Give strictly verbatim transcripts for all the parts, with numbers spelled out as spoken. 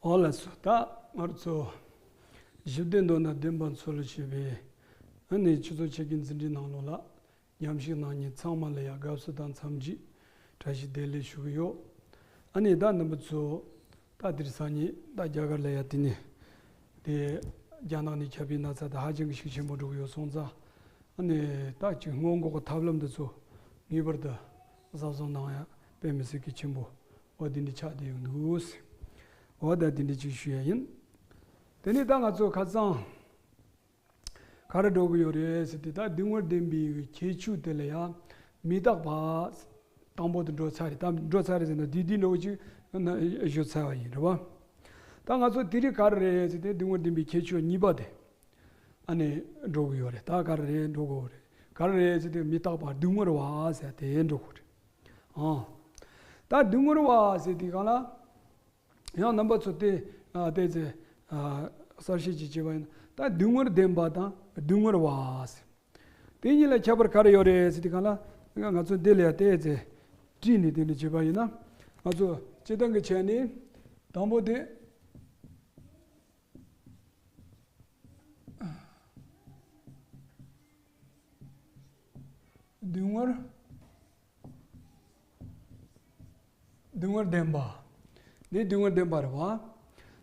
ཨོ་ལགས་སོ། ད་ང་ཚོ་ཞི་བདེ་མདོར་ན་བདེན་པ་འཚོལ་ཞེས་པའི་ཨ་ནི་ཆུ་ཚོད་ཕྱེད་ཀའི་འཛིན་གྲྭའི་ནང་ལོགས་ལ་མཉམ་ཞུགས་གནང་མཁན་ཚང་མ་ལ་ཡང་དགའ་བསུ་དང་འཚམས་འདྲི་བཀྲ་ཤིས་བདེ་ལེགས་ཞུ་གི་ཡོད། ཨ་ནི་ད་རྣམ་པ་ཚོ་ད་དེ་རིང་སང་ཉིན་ད་རྒྱ་གར་ལ་ཡང་དེ་ནས་དེ་རྒྱ་ནག་ནས་ཁྱབ་པའི་ན་ཚ་དེ་ཧ་ཅང་གི་ཤུགས་ཆེན་པོ་འགྲོ་གི་ཡོད་སོང་ཙང་། ཨ་ནི་ད་ཅིག་སྔོན་འགོག་གི་ཐབས་ལམ་འདི་ཚོ་ངེས་པར་དུ་གཟབ་གཟབ་གནང་ཡ་དཔེ་མི་སྲིད་གི་ཆེན་པོ་འོ་དེ་འདྲ་ཆགས་བསྡད་ཡོད་འདུག། འོ་ད་དེ་འདྲ་ཅིག་ཞུ་ཡ་ཡིན། དེ་ནས་ད་ང་ཚོ་ཁ་སང་ག་རེ་འགྲོ་གི་ཡོད་རེད་ཟེར་དུས། ད་སྡུག་བསྔལ་བདེན་པའི་ཁྱད་ཆོས་དེ་ལ་ཡང་མི་རྟག་པ་དང་པོ་དེ་འགྲོ་ཚར་རེད། ད་འགྲོ་ཚར་རེད་ཟེར་ན་དེ་དེ་འགྲོ་གི་ཅིག་ཞུ་ཚར་བ་ཡིན་རེད་བ། ད་ང་ཚོ་དེ་རིང་ག་རེ་རེད་ཟེར་དུས་སྡུག་བསྔལ་བདེན་པའི་ཁྱད་ཆོས་གཉིས་པ་དེ། ཨ་ནི་འགྲོ་གི་ཡོད་རེད། ད་ག་རེ་རེད་འགྲོ་གི་ཡོད་རེད། ག་རེ་རེད་ཟེར་དུས་མི་རྟག་པ་སྡུག་བསྔལ་བ་ཟེར་དེ་འགྲོ་གི་རེད། ཨང་། ད་སྡུག་བསྔལ་བ་ཟེར་དུས་གང་ལ། ཡང་རྣམ་པ་ཚོ་དེ་ཨ་དེ་ཚེ་ཨ་གསལ་བཤད་ཅིག་བྱས་པ་ཡིན་ན། ད་སྡུག་བསྔལ་བདེན་པ་དང་སྡུག་བསྔལ་བ་ཟེར། དེ་གཉིས་ལ་ཁྱད་པར་ག་རེ་ཡོད་རེད་ཟེར་དུས་གང་ལ། ང་ཚོ་འདི་ལ་ཡང་དེ་ཚེ་བྲིས་ནས་དེ་འདྲ་བྱས་པ་ཡིན་ན། ང་ཚོ་སྤྱིར་བཏང་གི་ཆ་ནས་དང་པོ་དེ། སྡུག་བསྔལ། སྡུག་བསྔལ་བདེན་པ། འདི་སྡུག་བསྔལ་བདེན་པ་རེད་བ།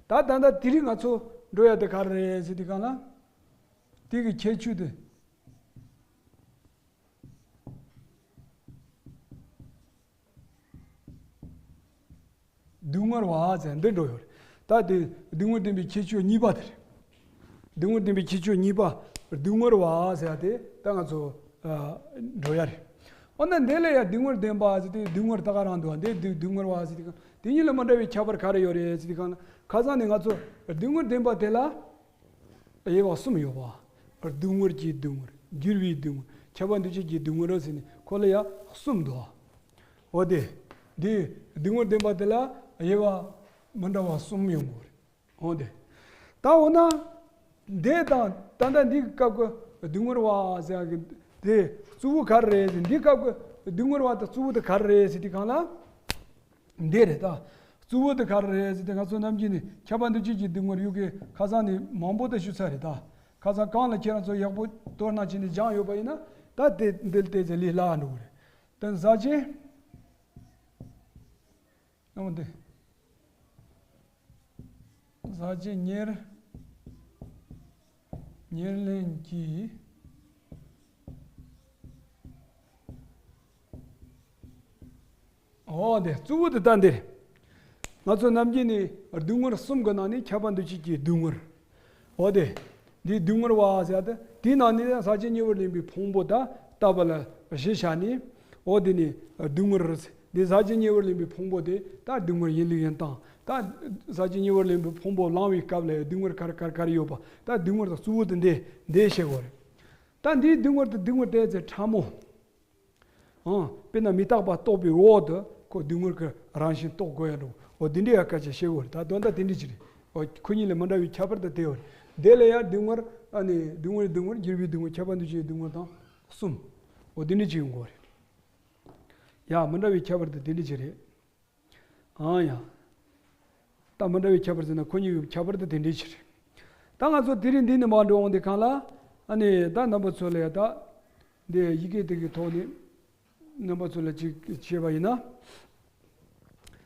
ད་ད་ལྟ་དེ་རིང་ང་ཚོ་འགྲོ་ཡ་དེ་ག་རེ་རེད་ཟེར་དུས་གང་ལ། དེ་གི་ཁྱད་ཆོས་དེ། སྡུག་བསྔལ་བ་ཟེར་འདི་འགྲོ་ཡོད་རེད། ད་དེ་སྡུག་བསྔལ་བདེན་པའི་ཁྱད་ཆོས་གཉིས་པ་དེ་རེད། སྡུག་བསྔལ་བདེན་པའི་ཁྱད་ཆོས་གཉིས་པ་སྡུག་བསྔལ་བ་ཟེར་ཡ་དེ་ད་ང་ཚོ་ཨ་འགྲོ་ཡ་རེད། འོ་ན་འདི་ལ་ཡ་སྡུག་བསྔལ་བདེན་པ་ཟེར་དུས་སྡུག་བསྔལ་ད་ག་རང་འདུག་བ། འདི་སྡུག་སྡུག་བསྔལ་བ་ཟེར་དུས་གང་། དེ་གཉིས་ལ་མི་འདྲ་བའི་ཁྱད་པར་ག་རེ་ཡོད་རེད་ཟེར་དུས་གང་ལ། ཁ་སང་ནས་ང་ཚོ་སྡུག་བསྔལ་བདེན་པ་དེ་ལ་དབྱེ་བ་གསུམ་ཡོད་པ། སྡུག་བསྔལ་གྱི་སྡུག་བསྔལ། འགྱུར་བའི་སྡུག་བསྔལ། ཁྱབ་པ་འདུ་བྱེད་ཀྱི་སྡུག་བསྔལ་ཟེར་ནས་ཁོ་ལ་ཡང་གསུམ་འདུག། འོ་དེ། འདི་སྡུག་བསྔལ་བདེན་པ་དེ་ལ་དབྱེ་བ་མི་འདྲ་བ་གསུམ་ཡོང་གི་རེད། འོ་དེ། ད་འོ་ན། འདི་དང་ད་ལྟ་འདི་གི་སྐབས་ཀྱི་སྡུག་བསྔལ་བ་ཟེར་གི་དེ་གཙོ་བོ་ག་རེ་རེད་ཟེར། འདི་སྐབས་ཀྱི་སྡུག་བསྔལ་བ་དང་གཙོ་བོ་དེ་ག་རེ་རེད་ཟེར་དུས་གང་ལ། འདི་རེད་ད། གཙོ་བོ་དེ་ག་རེ་རེད་ཟེར་དུས་ང་ཚོ་ནམ་རྒྱུན་ནས་ཁྱབ་པ་འདུ་བྱེད་ཀྱི་སྡུག་བསྔལ་ཡོད་གི། ཁ་སང་ནས་མང་པོ་དེ་ཞུ་ཚར་རེད་ད། ཁ་སང་གང་ལ་ཁྱེད་རང་ཚོ་ཡག་པོ་དོ་སྣང་བྱས་ནས་སྦྱངས་ཡོད་པ་ཡིན་ན། ད་དེ་འདི་ལ་བལྟས་ཚེ་ལས་སླ་བ་འགྲོ་གི་རེད། དེ་ཟག་བཅས། ཨོ་དེ། ཟག་བཅས་ཉེར། ཉེར་ལེན་གྱི། ཨོ་དེ་གཙོ་བོ་དེ་ད་འདི། ང་ཚོ་ནམ་རྒྱུན་ནས་སྡུག་བསྔལ་གསུམ་གྱི་ནང་ནས་ཁྱབ་པ་འདུ་བྱེད་ཀྱི་སྡུག་བསྔལ། འོ་དེ། འདི་སྡུག་བསྔལ་བ་ཟེར་ཏེ་དེའི་ནང་ནས་ཟག་བཅས་ཉེ་བར་ལེན་པའི་ཕུང་པོ་དང་ལྟ་བ་ལ་གཞི་བཞག་ནས། འོ་དེ་ནས་སྡུག་བསྔལ་རེད། འདི་ཟག་བཅས་ཉེ་བར་ལེན་པའི་ཕུང་པོ་དེ་ད་སྡུག་བསྔལ་ཡིན་ལུགས་ཡིན་སྟངས། ད་ཟག་བཅས་ཉེ་བར་ལེན་པའི་ཕུང་པོ་བླང་བའི་སྐབས་ལ་སྡུག་བསྔལ་ག་རེ་ག་རེ་ག་རེ་ཡོད་པ། ད་སྡུག་བསྔལ་དང་གཙོ་བོ་དེ་འདི་འདི་ཤེས་དགོས་རེད། ད་འདིའི་སྡུག་བསྔལ་དེ་སྡུག་བསྔལ་དེ་ཚེ་ཕྲ་མོ། ཨང་། དཔེར་ན་མི་རྟག་པ་རྟོགས་པའི་འོག་ཏུ་ཁོ་སྡུག་བསྔལ་གྱི་རང་བཞིན་རྟོགས་དགོས་ཡ་འགྲོ། འོ་འདི་འདྲའི་ཡ་སྐད་ཆ་བཤད་དགོས་རེད། ད་དོན་དག་དེ་འདྲ་ཅིག་རེད། འོ་ཁོ་གཉིས་ལ་མི་འདྲ་བའི་ཁྱད་པར་དེ་དེ་ཡོད་རེད། དེ་ལ་ཡ་སྡུག་བསྔལ་ཨ་ནི་སྡུག་བསྔལ་སྡུག་བསྔལ། འགྱུར་བའི་སྡུག་བསྔལ། ཁྱབ་པ་འདུ་བྱེད་སྡུག་བསྔལ་དང་གསུམ། འོ་འདི་འདྲ་ཅིག་ཡོང་དགོས་རེད། ཡ་མི་འདྲ་བའི་ཁྱད་པར་དེ་དེ་འདྲ་ཅིག་རེད། ཨང་ཡ། ད་མི་འདྲ་བའི་ཁྱད་པར་ཟེར་ན་ཁོ་གཉིས་ཀྱི་ཁྱད་པར་དེ་དེ་འདྲའི་ཕྱིར། ད་ང་ཚོ་དེ་རིང་འདི་ནས་མར་འགྲོ་འོང་དེ་གང་ལ། ཨ་ནི་ད་རྣམ་པ་ཚོ་ལ་ཡ་ད། འདི་ཡི་གེ་དེ་གི་ཐོག་ནས་རྣམ་པ་ཚོ་ལ་ཅིག་བྱས་པ་ཡིན་ན།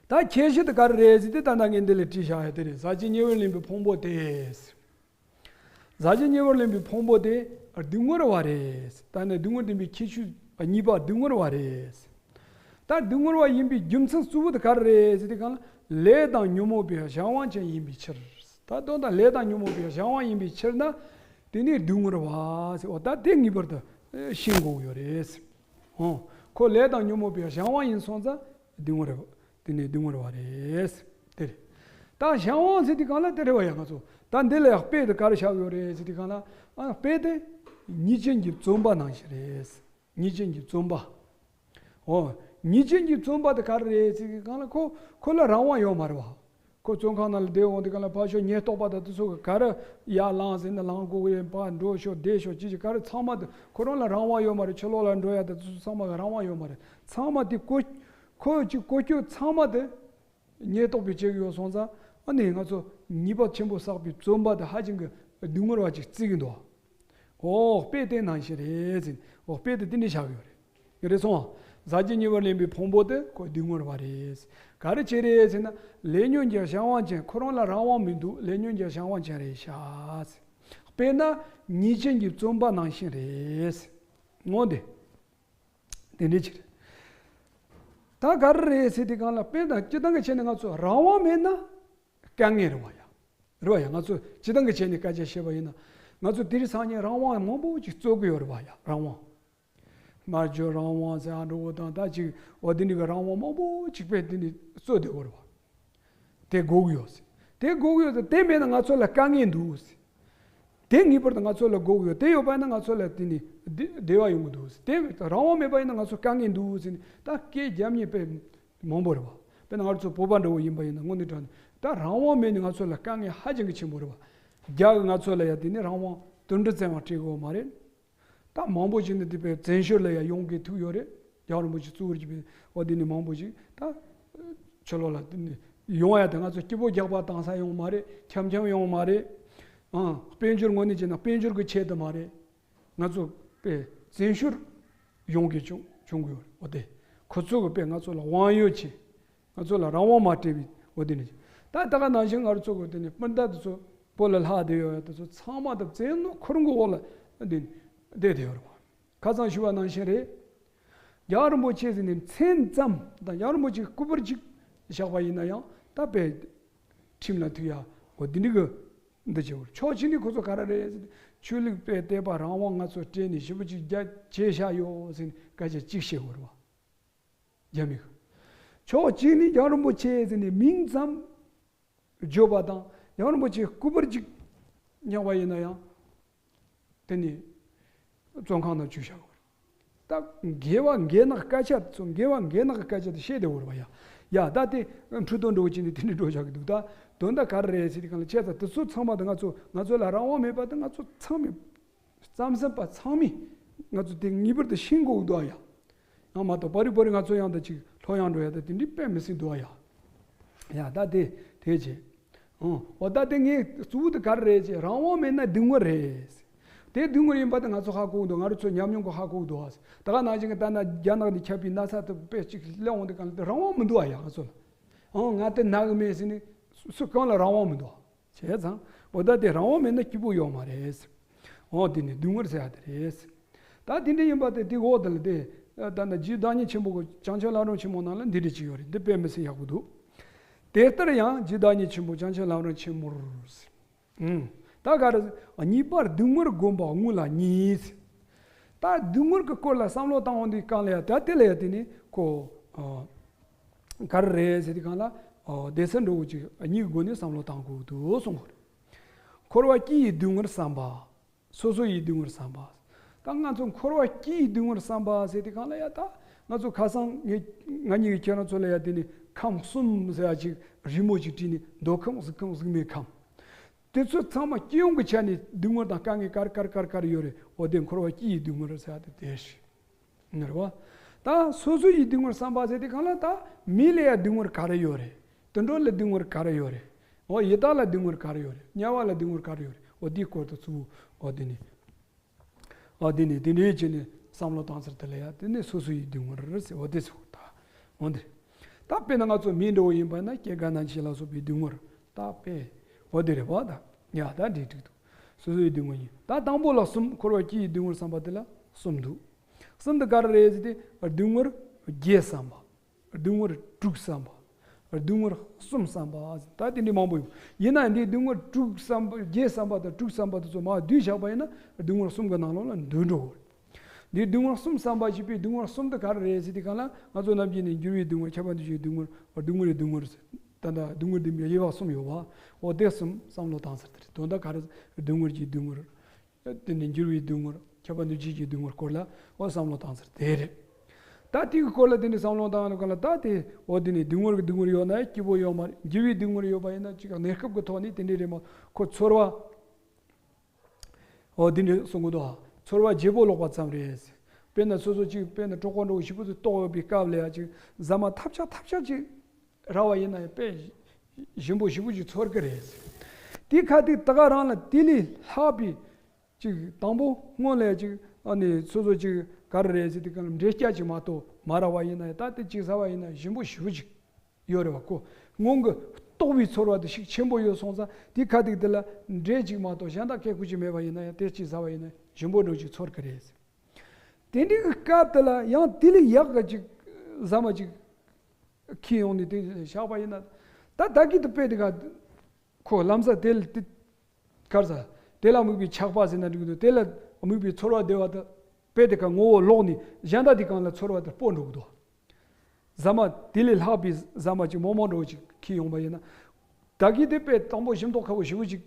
ད་ཁྱད་གཞི་དེ་ག་རེ་རེད་ཟེར་ཏེ་ད་ལྟ་ངས་འདི་ལ་བྲིས་བཞག་ཡ་དེ་རེད། ཟག་བཅས་ཉེ་བར་ལེན་པའི་ཕུང་པོ་དེ། ཟག་བཅས་ཉེ་བར་ལེན་པའི་ཕུང་པོ་དེ་སྡུག་བསྔལ་བ་རེད། ད་ནི་སྡུག་བསྔལ་བདེན་པའི་ཁྱད་ཆོས་གཉིས་པ་སྡུག་བསྔལ་བ་རེད། ད་སྡུག་བསྔལ་བ་ཡིན་པའི་རྒྱུ་མཚན་གཙོ་བོ་དེ་ག་རེ་རེད་ཟེར་དུས་གང་ལ། ལས་དང་ཉོན་མོངས་པའི་གཞན་དབང་ཅན་ཡིན་པའི་ཕྱིར། ད་དོན་དག་ལས་དང་ཉོན་མོངས་པའི་གཞན་དབང་ཡིན་པའི་ཕྱིར་ན། དེ་ནི་སྡུག་བསྔལ་བ་ཟེར། འོ་ད་དེ་ངེས་པར་དུ་ཤེས་དགོས་ཀྱི་ཡོད་རེད། འོ་ཁོ་ལས་དང་ཉོན་མོངས་པའི་གཞན་དབང་ཡིན་སོང་ཙང་སྡུག་བསྔལ་རེད། དེ་ནི་སྡུག་བསྔལ་བ་རེད། དེ་རེད། ད་གཞན་དབང་ཟེར་དུས་གང་ལ་དེ་རེད་བ་ཡ་ང་ཚོ། ད་འདི་ལ་ཡང་དཔེ་དེ་ག་རེ་བཞག་ཡོད་རེད་ཟེར་དུས་གང་ལ། ཨ་དཔེ་དེ་ཉེས་ཅན་གྱི་བཙོན་པ་ནང་བཞིན་རེད། ཉེས་ཅན་གྱི་བཙོན་པ། འོ། ཉེས་ཅན་གྱི་བཙོན་པ་དེ་ག་རེ་རེད་ཟེར་དུས་གང་ལ་ཁོ་ཁོ་ལ་རང་དབང་ཡོད་མ་རེད་བ། ཁོ་བཙོན་ཁང་ནང་ལ་བསྡད་འོང་དུས་གང་ལ་ཕར་ཞོག་ཉེན་རྟོག་པ་དང་དེ་ཚོ་གི་ག་རེ་ཡར་ལངས་ཟེར་ན་ལངས་དགོས་ཀྱི་ཡོད། ཕར་འགྲོ་ཤོག་བསྡད་ཤོག་ཅི་ཅི་ག་རེ་ཚང་མ་དེ་ཁོ་རང་ལ་རང་དབང་ཡོད་མ་རེད། ཕྱི་ལོགས་ལ་འགྲོ་ཡ་དང་དེ་ཚོ་ཚང་མ་གི་རང་དབང་ཡོད་མ་རེད། ཚང་མ་དེ་ཀོ་ཁོ་ཅིག་ཀོ་ཁྱོད་ཚང་མ་དེ་ཉེན་རྟོག་པས་བྱེད་ཀྱི་ཡོད་སོང་ཙང་ ཨ་ནི་ང་ཚོ་ཉེས་པ་ཆེན་པོ་བསགས་པའི་བཙོན་པ་དེ་ཧ་ཅང་གི་སྡུག་བསྔལ་བ་ཅིག་བརྩི་གི་འདུག། ཨོ་དཔེ་དེ་ནང་བཞིན་རེད་ཟེར། ཨོ་དཔེ་དེ་དེ་འདྲ་བཞག་ཡོད་རེད། རེད་སོང་བ། ཟག་བཅས་ཉེ་བར་ལེན་པའི་ཕུང་པོ་དེ་ཁོ་སྡུག་བསྔལ་བ་རེད། ག་རེ་བྱས་རེད་ཟེར་ན། ལས་ཉོན་གྱི་བྱ་བ་ཅན། ཁོ་རང་ལ་རང་དབང་མི་འདུག། ལས་ཉོན་གྱི་བྱ་བ་ཅན་རེད་ཤག། དཔེར་ན་ཉེས་ཅན་གྱི་བཙོན་པ་ནང་བཞིན་རེད། ངོ་དེ། དེ་འདྲའི་ཕྱིར། ད་ག་རེ་རེད་ཟེར་དུས་སྒང་ལ། དཔེར་ན་སྤྱིར་བཏང་གི་ཆ་ནས་ང་ཚོ་རང་དབང་མེད་ན་དཀའ་ངལ་རེད་བ་ཡ། རེད་བ་ཡ། ང་ཚོ་སྤྱིར་བཏང་གི་ཆ་ནས་སྐད་ཆ་བཤད་པ་ཡིན་ན། ང་ཚོ་དེང་སང་ཉིན་རང་དབང་མང་པོ་ཅིག་རྩོད་གི་ཡོད་རེད་བ་ཡ། རང་དབང་། སྨྲ་བརྗོད་རང་དབང་ཟེར་ཨ་འགྲོ་བོ་དང་། ད་ཅིག་འོ་དེ་འདྲ་གི་རང་དབང་མང་པོ་ཅིག་དཔེ་དེ་འདྲ་རྩོད་བསྡད་ཡོད་རེད་བ། དེ་དགོས་ཀྱི་ཡོད་ཟེར། དེ་དགོས་ཀྱི་ཡོད་ཟེར། དེ་མེད་ན་ང་ཚོ་ལ་དཀའ་ངལ་འདུག་ཟེར། དེ་ངེས་པར་དུ་ང་ཚོ་ལ་དགོས་ཀྱི་ཡོད། དེ་ཡོད་པ་ཡིན་ན་ང་ཚོ་ལ་དེ་ནི་བདེ་བདེ་བ་ཡོང་གི་འདུག་ཟེར། དེ་རང་དབང་མེད་པ་ཡིན་ན་ང་ཚོ་དཀའ་ངལ་འདུག་ཟེར་ནས། ད་སྐད་རྒྱབ་མཁན་དཔེ་མང་པོ་རེད་བ། དཔེར་ན་ང་ཚོ་བོད་པ་འདྲ་བོ་ཡིན་པ་ཡིན་ན། དངོས་གནས་དྲང་གནས་ད་རང་དབང་མེད་ནས་ང་ཚོ་ལ་དཀའ་ངལ་ཧ་ཅང་གི་ཆེན་པོ་རེད་བ། རྒྱ་གིས་ང་ཚོ་ལ་ཡ་དེ་ནི་རང་དབང་དུང་སྒྲ་ཙམ་ཡང་སྤྲད་ཀྱི་ཡོད་མ་རེད། ད་མང་པོ་ཞིག་ནི་དེ་དཔེ་བཙན་བྱོལ་ལ་ཡང་ཡོང་གི་ཐུག་ཡོད་རེད། རྒྱལ་བ་རིན་པོ་ཆེ་གཙོ་བོར་གྱིས་པའི་འོ་དེ་ནི་མང་པོ་ཞིག་ད་ཕྱི་ལོགས་ལ་དེ་ནི་ཡོང་ཡ་དེ་ང་ཚོ་སྐྱིད་པོ་རྒྱག་པ་བཏང་ས་ཡོང་མ་རེད། འཁྱམ་འཁྱམ་ཡོང་མ་རེད། ཨང་། དཔལ་འབྱོར་ངོས་ནས་བྱས་ན་དཔལ་འབྱོར་གྱི་ཆེད་དུ་མ་རེད། ང་ཚོ་དཔེ་བཙན་བྱོལ་ཡོང་གི་བྱུང་བྱུང་གི་ཡོད་རེད། འོ་དེ་ཁོ་ཚོ་གི་དཔེ་ང་ཚོ་ལ་དབང་ཡོད་ཆེད། ང་ཚོ་ལ་རང་དབང་མ་སྤྲད་པའི་འོ་དེ་ནི། ད་ད་ག་ནང་བཞིན་ང་ཚོ་གི་དེ་ནི་སྤུན་ཟླ་དེ་ཚོ་བོད་ལ་ལྷག་བསྡད་ཡོད་ཡ་དེ་ཚོ་ཚང་མ་ད་བཙན་གནོན་ཁུར་མགོ་འོག་ལ་དེ་ནི་བསྡད་བསྡད་ཡོད་རེད་བ། ཁ་སང་ཞུས་པ་ནང་བཞིན་རེད། རྒྱལ་བ་རིན་པོ་ཆེ་ཟེར་ནས་མཚན་ཙམ་དང་། རྒྱལ་བ་རིན་པོ་ཆེ་སྐུ་པར་ཅིག་བཞག་པ་ཡིན་ན་ཡང་ད་དཔེ་ཁྲིམས་ལ་ཐུག་ཡ་འོ་དེ་འདྲ་གི་འདི་བྱེད་པར། ཕྱོགས་གཅིག་ནས་ཁོ་ཚོ་ག་རེ་རེད་ཟེར་ན། ཆོས་ལུགས་དཔེ་དད་པ་རང་དབང་ང་ཚོ་སྤྲད་ནས་ཞེ་པོ་ཅིག་རྒྱ་བྱས་བཞག་ཡོད་ཟེར་ནས་སྐད་ཆ་གཅིག་བཤད་དགོས་རེད་བ། རྒྱ་མི་གི། ཕྱོགས་གཅིག་ནས་རྒྱལ་བ་རིན་པོ་ཆེ་ཟེར་ནས་མིང་ཙམ་བརྗོད་པ་དང་། རྒྱལ་བ་རིན་པོ་ཆེ་སྐུ་པར་ཅིག་བཞག་པ་ཡིན་ན་ཡང་དེ་ནི་བཙོན་ཁང་ནང་བཅུག་བཞག་དགོས་རེད། ད་འགལ་བ་འགལ་ནག་སྐད་ཆ་ཚོ། འགལ་བ་འགལ་ནག་གི་སྐད་ཆ་དེ་བཤད་བསྡད་ཡོད་རེད་བ་ཡ། ཡ་ད་དེ་འཕྲོས་དོན་འགྲོ་བྱས་ནས་དེ་འདྲ་འགྲོ་བཞག་གི་འདུག། ད་དོན་དག་ག་རེ་རེད་ཟེར་དུས་སྒང་ལ། བྱས་ཙང་དེ་ཚོ་ཚང་མ་དེ་ང་ཚོ་ང་ཚོ་ལ་རང་དབང་མེད་པ་དེ་ང་ཚོ་ཚང་མས་རྩམ་ཟན་པ་ཚང་མས་ང་ཚོ་དེ་ངེས་པར་དུ་ཤེས་དགོས་འདུག་ཨ་ཡ། ཡང་མ་གཏོགས་པ་རི་པ་རི་ང་ཚོ་ཡང་ད་ཅིག་ལྷོད་ཡངས་འགྲོ་ཡ་ད་དེ་འདྲའི་དཔེ་མི་སྲིད་འདུག་ཨ་ཡ། ཡ་ད་དེ་དེ་བྱས། ཨང་། འོ་ད་དེ་ངས་གཙོ་བོ་དེ་ག་རེ་རེད་ཅེ། རང་དབང་མེད་ན་སྡུག་བསྔལ་རེད། དེ་སྡུག་བསྔལ་ཡིན་པ་དེ་ང་ཚོ་ཧ་གོ་གི་འདུག། ང་རང་ཚོ་ཉམས་མྱོང་གིས་ཧ་གོ་གི་འདུག་ཨ། ད་ག་ནང་བཞིན་གྱི་ད་ན་རྒྱ་ནག་ནས་ཁྱབ་པའི་ན་ཚ་དེ་དཔེ་ཅིག་སླེབས་འོང་དུས་སྒང་ལ་དེ་རང་དབང་མི་འདུག་ཨ་ཡ། ང་ཚོ་ལ། ཨང་། ང་དེ་ན་གི་མེད་ཟེར་ནས་སུ་སུ་གང་ལ་རང་དབང་མི་འདུག་ཨ། བྱས་ཙང་འོ་ད་དེ་རང་དབང་མེད་ན་སྐྱིད་པོ་ཡོད་མ་རེད། འོ་དེ་ནི་སྡུག་བསྔལ་ཟེར་ཡ་དེ་རེད། ད་དེ་འདྲ་ཡིན་པ་དེ་དེ་འོག་དེ་ལ་དེ། ད་ནི་རྗེ་བདག་ཉིད་ཆེན་པོ་གི་བྱང་ཆུབ་ལམ་རིམ་ཆེན་མོ་ནང་ལ་འདི་འདྲ་ཅིག་ཡོད་རེད། འདི་དཔེ་མི་སྲིད་ཡག་པོ་འདུག། དེ་ལྟར་ཡང་རྗེ་བདག་ཉིད་ཆེན་པོ་བྱང་ཆུབ་ལམ་རིམ་ཆེན་མོར། ཨུམ། ད་ག་རེ། གཉིས་པར་སྡུག་བསྔལ་བསྒོམ་པ་དངོས་ལ་གཉིས། ད་སྡུག་བསྔལ་གྱི་སྐོར་ལ་བསམ་བློ་བཏང་འོང་དུས་སྒང་ལ་ཡ། ད་དེ་ལ་ཡ་དེ་ནི་ཁོ། ཨ། ག་རེ་རེད་ཟེར་དུས་སྒང་ལ། ཨ། སྡེ་ཚན་འདྲ་བོ་ཅིག་གཉིས་ཀྱི་སྒོ་ནས་བསམ་བློ་བཏང་དགོས་འདུག་གསུངས་པ་རེད། འཁོར་བ་སྐྱེ་ཡི་སྡུག་བསྔལ་བསམ་པ། སོ་སོ་ཡི་སྡུག་བསྔལ་བསམ་པ། ད་ང་ཚོ་འཁོར་བ་སྐྱེ་ཡི་སྡུག་བསྔལ་བསམ་པ་ཟེར་དུས་སྒང་ལ་ཡ། ད་ང་ཚོ་ཁ་སང་ངས་ང་གཉིས་ཀྱིས་ཁྱེད་རང་ཚོ་ལ་ཡ་དེ་ནི་ཁམས་གསུམ་ཟེར་ཡ་ཅིག་རི་མོ་ཅིག་བྲིས་ནས། མདོ་ཁམས། གཟུགས་ཁམས། གཟུགས་མེད་ཁམས། དེ་ཚོ་ཚང་མ་སྤྱི་ཡོངས་ཀྱི་ཆ་ནས་སྡུག་བསྔལ་དང་དཀའ་ངལ་ག་རེ་ག་རེ་ག་རེ་ག་རེ་ཡོད་རེད། འོ་དེ་འཁོར་བ་སྐྱེ་ཡི་སྡུག་བསྔལ་ཟེར་ཡ་དེ་དེ་རེད། ནི་རེད་བ། ད་སོ་སོ་ཡི་སྡུག་བསྔལ་བསམ་པ་ཟེར་དུས་སྒང་ལ། ད་མི་ལ་ཡ་སྡུག་བསྔལ་ག་རེ་ཡོད་རེད། དུད་འགྲོ་ལ་སྡུག་བསྔལ་ག་རེ་ཡོད་རེད། འོ་ཡི་དྭགས་ལ་སྡུག་བསྔལ་ག་རེ་ཡོད་རེད། དམྱལ་བ་ལ་སྡུག་བསྔལ་ག་རེ་ཡོད་རེད། འོ་དེའི་སྐོར་དུ་གཙོ་བོ་འོ་དེ་ནི། འོ་དེ་ནི་དེ་འདྲའི་བྱས་ནས་བསམ་བློ་བཏང་ཚར། དེ་ལ་ཡ་དེ་ནི་སོ་སོ་ཡི་སྡུག་བསྔལ་ཟེར། འོ་དེ་ཚོ་ད་འོ་འདི། ད་དཔེར་ན་ང་ཚོ་མི་འདྲ་བོ་ཡིན་པ་ན་སྐྱེ་རྒ་ན་འཆི་ལ་སོགས་པའི་སྡུག་བསྔལ་ད་དཔེ་འོ་དེ་རེད་བ། ད་ཡ་ད་འདི་འགྲིག་འདུག། སོ་སོ་ཡི་སྡུག་བསྔལ་ཡིན། ད་དང་པོ་ལ་གསུམ། འཁོར་བ་སྐྱེ་ཡི་སྡུག་བསྔལ་བསམ་པ་དེ་ལ་གསུམ་འདུག། གསུམ་དེ་ག་རེ་རེད་ཟེར་དུས། སྡུག་བསྔལ་བརྒྱད་བསམ་པ། སྡུག་བསྔལ་དྲུག་བསམ་པ། སྡུག་བསྔལ་གསུམ་བསམ་པ། ད་དེ་འདྲའི་མང་པོ་ཡོད། ཡིན་ན་འདི་སྡུག་བསྔལ་དྲུག་བསམ་པ། བརྒྱད་བསམ་པ་དང་དྲུག་བསམ་པ་དེ་ཚོ་མར་བསྡུས་བཞག་པ་ཡིན་ན། སྡུག་བསྔལ་གསུམ་གྱི་ནང་ལོགས་ལ་འདུས་འགྲོ་གི་རེད། འདི་སྡུག་བསྔལ་གསུམ་བསམ་པ་ཞེས་པའི་སྡུག་བསྔལ་གསུམ་དེ་ག་རེ་རེད་ཟེར་དུས་སྒང་ལ། ང་ཚོ་ནམ་རྒྱུན་ནས་འགྱུར་བའི་སྡུག་བསྔལ། ཁྱབ་པ་འདུ་བྱེད་ཀྱི་སྡུག་བསྔལ། སྡུག་བསྔལ་རེ་སྡུག་བསྔལ་ཟེར། ད་ལྟ་སྡུག་བསྔལ་འདི་མི་དབྱེ་བ་གསུམ་ཡོད་པ། འོ་དེ་གསུམ་བསམ་བློ་བཏང་ཚར། དེ་རེད། དོན་དག་ག་རེ། སྡུག་བསྔལ་གྱི་སྡུག་བསྔལ། དེ་ནས་འགྱུར་བའི་སྡུག་བསྔལ། ཁྱབ་པ་འདུ་བྱེད་ཀྱི་སྡུག་བསྔལ་སྐོར་ལ་འོ་བསམ་བློ་བཏང་ཚར། དེ་རེད། ད་དེའི་སྐོར་ལ་དེ་ནས་བསམ་བློ་བཏང་ཡོང་ག་ལ། ད་དེ་འོ་དེ་ནས་སྡུག་བསྔལ་གྱི་སྡུག་བསྔལ་ཡོད་ན་སྐྱིད་པོ་ཡོད་མ་རེད། འགྱུར་བའི་སྡུག་བསྔལ་ཡོད་པ་ཡིན་ན་ཅིག་གནས་སྐབས་ཀྱི་ཐོག་ནས་དེ་འདྲ་རེད་མ། ཁོ་ཚོར་བ། འོ་དེ་འདྲ་གསུང་གི་འདུག་ཨ། ཚོར་བ་བརྗེ་པོ་ལོག་པ་ཙམ་རེད། དཔེར་ན་སོ་སོ་ཅིག་དཔེར་ན་གྲོད་ཁོག་འདྲ་བོ་ཞེ་པོ་ཅིག་ལྟོགས་ཡོད་པའི་སྐབས་ལ་ཡ་ཅིག་ཟ་མ་ཐབས་ཆག་ཐབས་ཆག་ཅིག་རག་པ་ཡིན་ན་ཡང་དཔེ་ ཞིམ་པོ་ཞེ་པོ་ཅིག་ཚོར་གི་རེད། དེ་ཁ་ཐུག་ད་ག་རང་ལ་དེ་ལས་ལྷག་པའི་ཅིག་དང་པོ་སྔོན་ལ་ཅིག་ཨ་ནི་སོ་སོ་ཅིག་ག་རེ་རེད་ཟེར་དུས་གང་ལ་འབྲས་སྐྱ་ཅིག་མ་གཏོགས་མ་རག་པ་ཡིན་ན་ཡང་། ད་དེ་ཅིག་ཟ་བ་ཡིན་ན་ཞིམ་པོ་ཞེ་པོ་ཅིག་ཡོད་རེད་བ། ཁོ་སྔོན་གྱི་ལྟོགས་པའི་ཚོར་བ་དེ་ཤུགས་ཆེན་པོ་ཡོད་སོང་ཙང་། དེ་ཁ་ཐུག་དེ་ལ་འབྲས་ཅིག་མ་གཏོགས་གཞན་དག་སྐད་ཁུ་ཅིག་མེད་པ་ཡིན་ན་ཡང་། དེ་ཅིག་ཟ་བ་ཡིན་ན་ཞིམ་པོ་འདྲ་ཅིག་ཚོར་གི་རེད། དེ་འདྲའི་གི་སྐབས་དེ་ལ་ཡང་དེ་ལས་ཡག་གི་ཅིག་ཟ་མ་ཅིག་ཁྱེར་ཡོང་ནས་དེ་བཞག་པ་ཡིན་ན། ད་ད་གི་དེ་དཔེ་དེ་ག་ཁོ་ལམ་སང་དེ་ལ་དེ་གར་ས་དེ་ལ་དམིགས་པའི་ཆགས་པ་ཟེར་ན་འགྲིག་གི་འདུག་དེ་ལ་དམིགས་པའི་ཚོར་བ་བདེ་བ་དེ་དཔེ་དེ་ག་ངོ་བོ་ལོག་ནས་གཞན་དག་དེ་གང་ལ་ཚོར་བ་དེ་སྤོ་འགྲོ་གི་འདུག་ཟ་མ་དེ་ལས་ལྷག་པའི་ཟ་མ་ཅིག་མོག་མོག་འདྲ་བོ་ཅིག་ཁྱེར་ཡོང་པ་ཡིན་ན། ད་གི་དེ་དཔེ་དང་པོ་ཞིམ་མདོག་ཁ་པོ་ཞེ་པོ་ཅིག་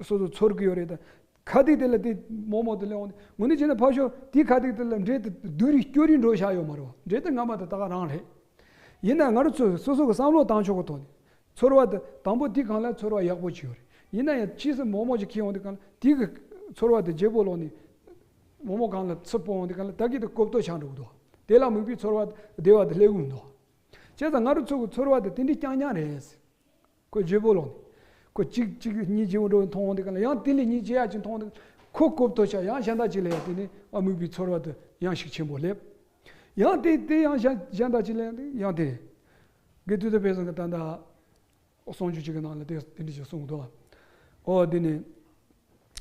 སོ་སོ་ཚོར་གི་ཡོད་རེད། ད་ཁ་ཐུག་དེ་ལ་དེ་མོག་མོག་དེ་སླེབས་འོང་དུས། དངོས་གནས་བྱས་ན་ཕར་ཞོག་དེ་ཁ་ཐུག་དེ་ལ་འབྲས་དེ་སྡུག་རུས་སྐྱོ་རུས་འདྲ་བོ་ཆགས་ཡོད་མ་རེད་བ། འབྲས་དེ་སྔ་མ་དེ་ད་ག་རང་རེད། ཡིན་ན་ང་རང་ཚོ་སོ་སོ་གི་བསམ་བློ་བཏང་ཕྱོགས་ཀྱི་ཐོག་ནས། ཚོར་བ་དེ་དང་པོ་དེ་གང་ལ་ཚོར་བ་ཡག་པོ་ཅིག་ཡོད་རེད། ཡིན་ན་ཡང་ཕྱིས་སུ་མོག་མོག་ཅིག་ཁྱེར་འོང་དུས་གང་ལ་དེ་གི་ཚོར་བ་དེ་བརྗེ་པོ་ལོག་ནས་མོག་མོག་གང་ལ་ཚུར་སྤོ་འོང་དུས་གང་ལ་ད་གི་དེ་ལྐོག་ཏོ་ཆགས་འགྲོ་གི་འདུག་དེ་ལ་དམིགས་པའི་ཚོར་བ་བདེ་བ་དེ་སླེབས་གི་མི་འདུག་བྱས་ཙང་ང་རང་ཚོ་གི་ཚོར་བ་དེ་དེ་འདྲའི་རྐྱང་རྐྱང་རེད། ཁོ་བརྗེ་པོ་ལོག་ནས། ཁོ་གཅིག་གཅིག་གཉིས་བརྗེ་པོ་འགྲོ་མཐོང་འོང་དུས་གང་ལ། ཡང་དེ་ལས་གཉིས་བརྗེ་ཡག་ཅིག་མཐོང་འོང་དུས། ཁོ་ལྐོག་ཏོ་ཆགས། ཡང་གཞན་དག་ཅིག་ལ་ཡང་དེ་ནས་ཨ་དམིགས་པའི་ཚོར་བ་དེ་ཡང་ཤུགས་ཆེན་པོ་སླེབས། ཡང་དེ་དེ་ཡང་གཞན་གཞན་དག་ཅིག་ལ་ཡང་དེ་ཡང་དེ་རེད། དགེ་ཐུ་དེ་དཔེ་བཟང་གི་ད་ལྟ་གསུང་ཆོས་ཅིག་གི་ནང་ལ་དེ་དེ་འདྲ་ཞིག་གསུངས་འདུག་ཨ། ཨོ་དེ་ནས་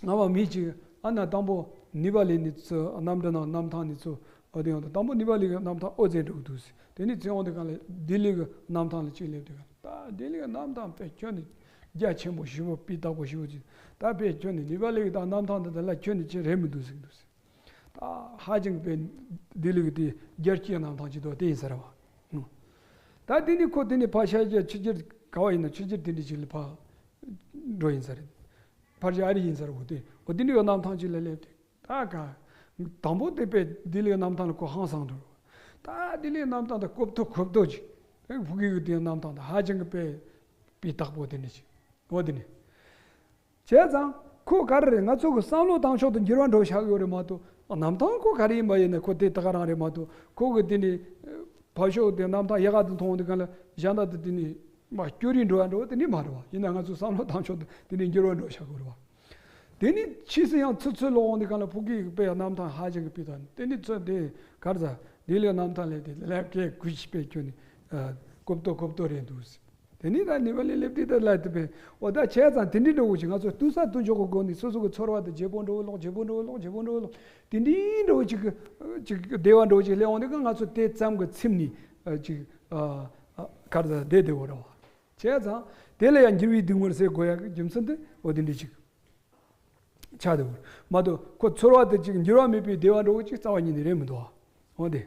སྔ་མ་མི་གཅིག་ཨ་ན་དང་པོ་ནེ་པ་ལི་ནས་ཚུར། གནམ་གྲུ་ནང་གནམ་ཐང་ནས་ཚུར། ཨོ་དེ་ཡང་དང་པོ་ནེ་པ་ལི་གི་གནམ་ཐང་ཨོ་རྩེད་འགྲོ་གི་འདུག་ཟེར། དེ་ནས་ཚུར་འོང་དུས་གང་ལ་ལྡི་ལི་གི་གནམ་ཐང་ལ་གཅིག་སླེབས་དུས་གང་ལ། ད་ལྡི་ལི་གི་གནམ་ཐང་དཔེ་ཁྱོན་ནས་རྒྱ་ཆེན་པོ་ཞེ་པོ། སྤུས་དག་པོ་ཞེ་པོ་ཅིག་ད་དཔེ་ཁྱོན་ནས་ནེ་པ་ལི་གི་ད་གནམ་ཐང་དེ་དེ་ལ་ཁྱོན་ནས་ཅི་རེད་མི་འདུག་ཟེར་གི་འདུག་ཟེར། ད་ཧ་ཅང་གི་དཔེ་ལྡི་ལི་གི་དེ་རྒྱལ་སྤྱིའི་གནམ་ཐང་ཅིག་འདུག་དེ་ཡིན་ས་རེད་བ། ད་དེ་ནས་ཁོ་དེ་ནས་ཕར་ཤར་རྒྱག་ཕྱི་རྒྱལ་ག་བ་ཡིན་ན་ཕྱི་རྒྱལ་དེ་འདྲ་ཅིག་ལ་ཕར་འགྲོ་ཡིན་ས་རེད། ཕར་ཕྱི་ཨ་རི་ཡིན་ས་རེད་བ། དེ་འོ་དེ་འདྲ་གི་གནམ་ཐང་ཅིག་ལ་སླེབས་ཏེ། ད་ག་དང་པོ་དེ་དཔེ་ལྡི་ལི་གནམ་ཐང་ལ་ཁོ་ཧང་སངས་འགྲོ། ད་ལྡི་ལི་གནམ་ཐང་དེ་ལྐོག་ཏོ་ལྐོག་ཏོ་ཅིག་ཕ་གི་གི་དེ་གནམ་ཐང་དེ་ཧ་ཅང་གི་དཔེ་སྤུས་དག་པོ་དེ་འདྲ་ཅིག་འོ་དེ་ནས། བྱས་ཙང་ཁོ་ག་རེ་རེད། ང་ཚོ་གི་བསམ་བློ་བཏང་ཕྱོགས་དེ་འགྱུར་བ་འགྲོ་བཞག་གི་ཡོད་རེད་མ་གཏོགས། གནམ་ཐང་ཁོ་ག་རེ་ཡིན་པ་ཡིན་ན་ཁོ་དེ་ད་ག་རང་རེད་མ་གཏོགས། ཁོ་གི་དེ་ནས་ཕར་ཕྱོགས་དེ་གནམ་ཐང་ཡག་ག་དེ་མཐོང་དུས་གང་ལ་གཞན་དག་དེ་དེ་ནས་མ་སྐྱོ་རུས་འགྲོ་བ་འགྲོ་བ་དེ་འདྲ་མ་རེད་བ། ཡིན་ན་ང་ཚོ་བསམ་བློ་བཏང་ཕྱོགས་དེ་དེ་ནས་འགྱུར་བ་འགྲོ་བཞག་གི་རེད་བ། དེ་ནས་ཕྱིས་སུ་ཡང་ཚུར་ཚུར་ལོག་འོང་དུས་གང་ལ་ཕ་གི་གི་དཔེ་གནམ་ཐང་ཧ་ཅང་གི་སྤུས་དག་དེ་ནས་ཚུར་དེ་ག་རེ་ཟ་ལྡི་ལི་གནམ་ཐང་ལ་དེ་ལབ་སྐད་གུས་ཞིག་དཔེ་ཁྱོན་ནས་ལྐོག་ཏོ་ལྐོག་ཏོ་རེད་འདུག་ཟེར། དེ་ནས་ད་ནེ་པ་ལི་སླེབས་དུས་ད་ལ་དེ་བས་འོ་ད་བྱས་ཙང་དེ་འདྲའི་འགྲོ་དགོས་ཀྱི། ང་ཚོ་སྡུག་ས་སྡུག་འཇོག་གི་སྒོ་ནས་སོ་སོ་གི་ཚོར་བ་དེ་བརྗེ་པོ་འགྲོ་ལོག་བརྗེ་པོ་འགྲོ་ལོག་བརྗེ་པོ་འགྲོ་ལོག་དེ་འདྲའི་འགྲོ་ཅིག་གི་ཅིག་བདེ་བ་འགྲོ་ཅིག་སླེབས་འོང་དུས་ང་ཚོ་དེ་ཙམ་གི་ཚིམ་ནས་ཅིག་གར་ཟ་བསྡད་བསྡད་འོ་ར་བ། བྱས་ཙང་དེ་ལ་ཡང་འགྱུར་བའི་སྡུག་བསྔལ་ཟེར་དགོས་ཡག་གི་རྒྱུ་མཚན་དེ་འོ་དེ་འདྲའི་ཅིག་ཆགས་འདུག་མ་གཏོགས་ཁོ་ཚོར་བ་དེ་ཅིག་འགྱུར་བ་མེད་པའི་བདེ་བ་འདྲ་བོ་ཅིག་རྩ་བ་ཉིད་ནས་རེད་མི་འདུག་ཨ། འོ་དེ།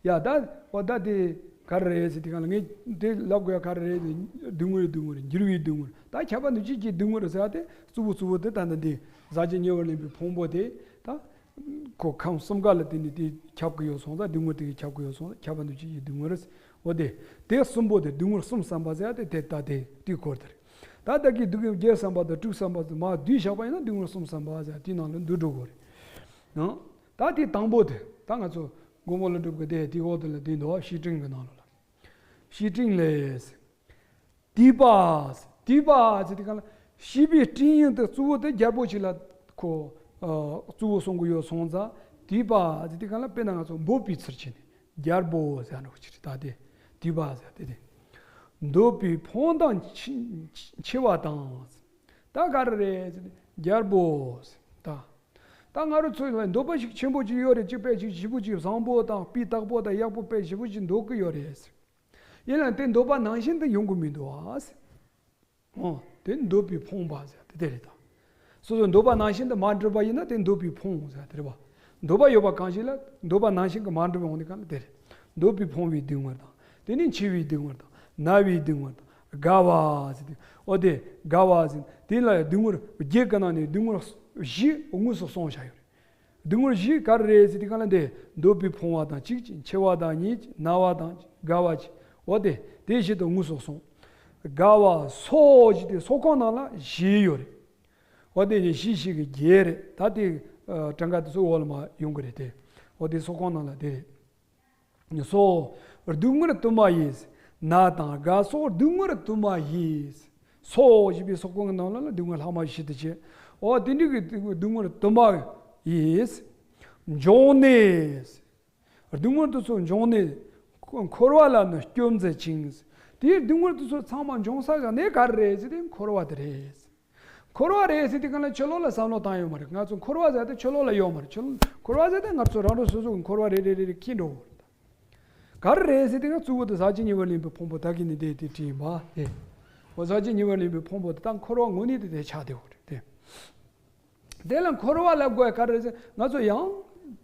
ཡ་ད་འོ་ད་དེ་ག་རེ་རེད་ཟེར་དུས་གང་ལ་ངས་དེ་ལབ་དགོས་ཡ་ག་རེ་རེད། སྡུག་བསྔལ་སྡུག་བསྔལ། འགྱུར་བའི་སྡུག་བསྔལ། ད་ཁྱབ་པ་འདུ་བྱེད་ཀྱི་སྡུག་བསྔལ་ཟེར་བ་དེ་གཙོ་བོ་གཙོ་བོ་དེ་ད་ལྟ་འདི་ཟག་བཅས་ཉེ་བར་ལེན་པའི་ཕུང་པོ་དེ་ད་ཁོ་ཁམས་གསུམ་ཀ་ལ་དེ་ནི་དེ་ཁྱབ་ཀྱི་ཡོད་སོང་ཙང་། སྡུག་བསྔལ་དེ་གིས་ཁྱབ་ཀྱི་ཡོད་སོང་ཙང་ཁྱབ་པ་འདུ་བྱེད་ཀྱི་སྡུག་བསྔལ་རེད། འོ་དེ་དེ་གསུམ་པོ་དེ་སྡུག་བསྔལ་གསུམ་བསམ་པ་ཟེར་བ་དེ་དེ་ད་དེ་དེའི་སྐོར་དེ་རེད། ད་ལྟ་གི་སྡུག་བསྔལ་བརྒྱད་བསམ་པ་དང་དྲུག་བསམ་པ་དེ་མར་བསྡུས་བཞག་པ་ཡིན་ན་སྡུག་བསྔལ་གསུམ་བསམ་པ་ཟེར་དེའི་ནང་ལ་འདུ་འགྲོ་དགོས་རེད། ཡང་ད་དེ་དང་པོ་དེ་ད་ང་ཚོ་དགོང་མོ་ལ་སྒྲུབ་ཀྱི་དེ་དེའི་འོག་དེ་ལ་བསྡུས་འདུག་བ། བཤེས་སྤྲིང་གི་ནང་ལོགས་ལ། བཤེས་སྤྲིང་ལས། དུད་པ། དུད་པ་ཟེར་དུས་གང་ལ་བཤེས་པའི་སྤྲིང་ཡིན་དུ་གཙོ་བོ་དེ་རྒྱལ་པོ་ཞིག་ལ་ཁོ་ཨ་གཙོ་བོ་གསུང་གི་ཡོད་སོང་ཙང་། དུད་པ་ཟེར་དུས་གང་ལ་དཔེར་ན་ང་ཚོ་འབོད་པའི་ཚུལ་བྱས་ནས་རྒྱལ་པོ་ཟེར་འགྲོ་གི་ཅིག་རེད། ད་དེ་དུད་པ་ཟེར་དེ་དེ། འདོད་པའི་ཕོངས་དང་འཆི་འཆི་བ་དང་། ད་ག་རེ་རེད་ཟེར་ན་རྒྱལ་པོ་ཟེར་ད། ད་ང་རང་ཚོ་ལ་འདོད་པ་ཞིག་ཆེན་པོ་ཅིག་ཡོད་རེད། ཅིག་དཔེ་ཅིག་ཞེ་པོ་ཅིག་བཟང་པོ་དང་སྤུས་དག་པོ་དང་ཡག་པོ་དཔེ་ཞེ་པོ་ཅིག་འདོད་ཀྱི་ཡོད་རེད་ཟེར། ཡིན་ལ་དེ་འདོད་པ་ནང་བཞིན་དུ་ཡོང་གི་མི་འདུག་ཨ་ཟེར། འོ་དེ་འདོད་པའི་ཕོངས་པ་ཟེར་དེ་དེ་རེད་ད། སོ་སོའི་འདོད་པ་ནང་བཞིན་དུ་མ་འགྲུབ་པ་ཡིན་ན་དེ་འདོད་པའི་ཕོངས་ཟེར་དེ་རེད་བ། འདོད་པ་ཡོད་པ་གང་ཞིག་ལ་འདོད་པ་ནང་བཞིན་གྱི་མ་འགྲུབ་ཡོང་དུས་གང་ལ་དེ་རེད། འདོད་པའི་ཕོངས་པའི་སྡུག་བསྔལ་དང་། དེ་ནས་འཆི་བའི་སྡུག་བསྔལ་དང་། ན་བའི་སྡུག་བསྔལ་དང་། རྒ་བ་ཟེར་དུས་འོ་དེ་རྒ་བ་ཟེར་དེ་ལ་སྡུག་བསྔལ་བརྒྱད་ཀྱི་ནང་ནས་སྡུག་བསྔལ་བཞི་དངོས་སུ་གསུངས་བཞག་ཡོད་རེད། སྡུག་བསྔལ་བཞི་ག་རེ་རེད་ཟེར་དུས་གང་ལ་འདི་འདོད་པའི་ཕོངས་པ་དང་གཅིག་ཅིག་འཆི་བ་དང་གཉིས་ཅིག་ན་བ་དང་གཅིག་རྒ་བ་གཅིག་འོ་དེ་དེ་བཞི་དུ་དངོས་སུ་གསུངས། རྒ་བ་སོགས་ཀྱི་དེ་སོགས་ཁོངས་ནང་ལ་བཞི་ཡོད་རེད། འོ་དེ་ནི་བཞི་བཞི་གི་བརྒྱད་རེད། ད་དེ་ཨ་གྲངས་ཀ་དེ་ཚོ་འོག་ལ་མར་ཡོང་གི་རེད་དེ། འོ་དེ་སོགས་ཁོངས་ནང་ལ་དེ་རེད། སོ། སྡུག་བསྔལ་དུ་མ་ཡིས། ན་དང་རྒ་སོགས་སྡུག་བསྔལ་དུ་མ་ཡིས། སོགས་ཞེས་པའི་སོགས་ཀུན་གྱི་ནང་ལ་སྡུག་བསྔལ་ལྷག་མ་བཞི་དེ་བྱས། འོ་དེ་འདྲའི་གི་སྡུག་བསྔལ་དུ་མ་ཡིས། འབྱུང་གནས། སྡུག་བསྔལ་དེ་ཚོ་འབྱུང་གནས། འཁོར་བ་ལ་ནི་སྐྱོབ་མཛད་ཅིང་། དེའི་སྡུག་བསྔལ་དེ་ཚོ་ཚང་མ་འབྱུང་ས་གི་གནས་ག་རེ་རེད་ཟེར་དུས་འཁོར་བ་དེ་རེད། འཁོར་བ་རེད་ཟེར་དུས་གང་ལ་ཕྱི་ལོགས་ལ་བསམ་བློ་བཏང་ཡོད་མ་རེད། ང་ཚོ་འཁོར་བ་ཟེར་དེ་ཕྱི་ལོགས་ལ་ཡོད་མ་རེད། ཕྱི་ལོགས་འཁོར་བ་ཟེར་དེ་ང་ཚོ་རང་རང་སོ་སོ་གི་འཁོར་བ་རེ་རེ་རེ་རེ་འཁྱེར་འགྲོ་བ་རེད། ག་རེ་རེད་ཟེར་དུས་ང་གཙོ་བོ་དེ་ཟག་བཅས་ཉེ་བར་ལེན་པའི་ཕུང་པོ་བདག་གིས་ནི་འདས་ཏེ་བྲིས་ཡིན་པ་དེ། འོ་ཟག་བཅས་ཉེ་བར་ལེན་པའི་ཕུང་པོ་དེ་ད་འཁོར་བ་དངོས་གནས་དེ་དེ་ཆགས་བསྡད་ཡོད་རེད་དེ། དེ་ལ་འཁོར་བ་ལ་དགོས་ག་རེ་ཟེར། ང་ཚོ་ཡང་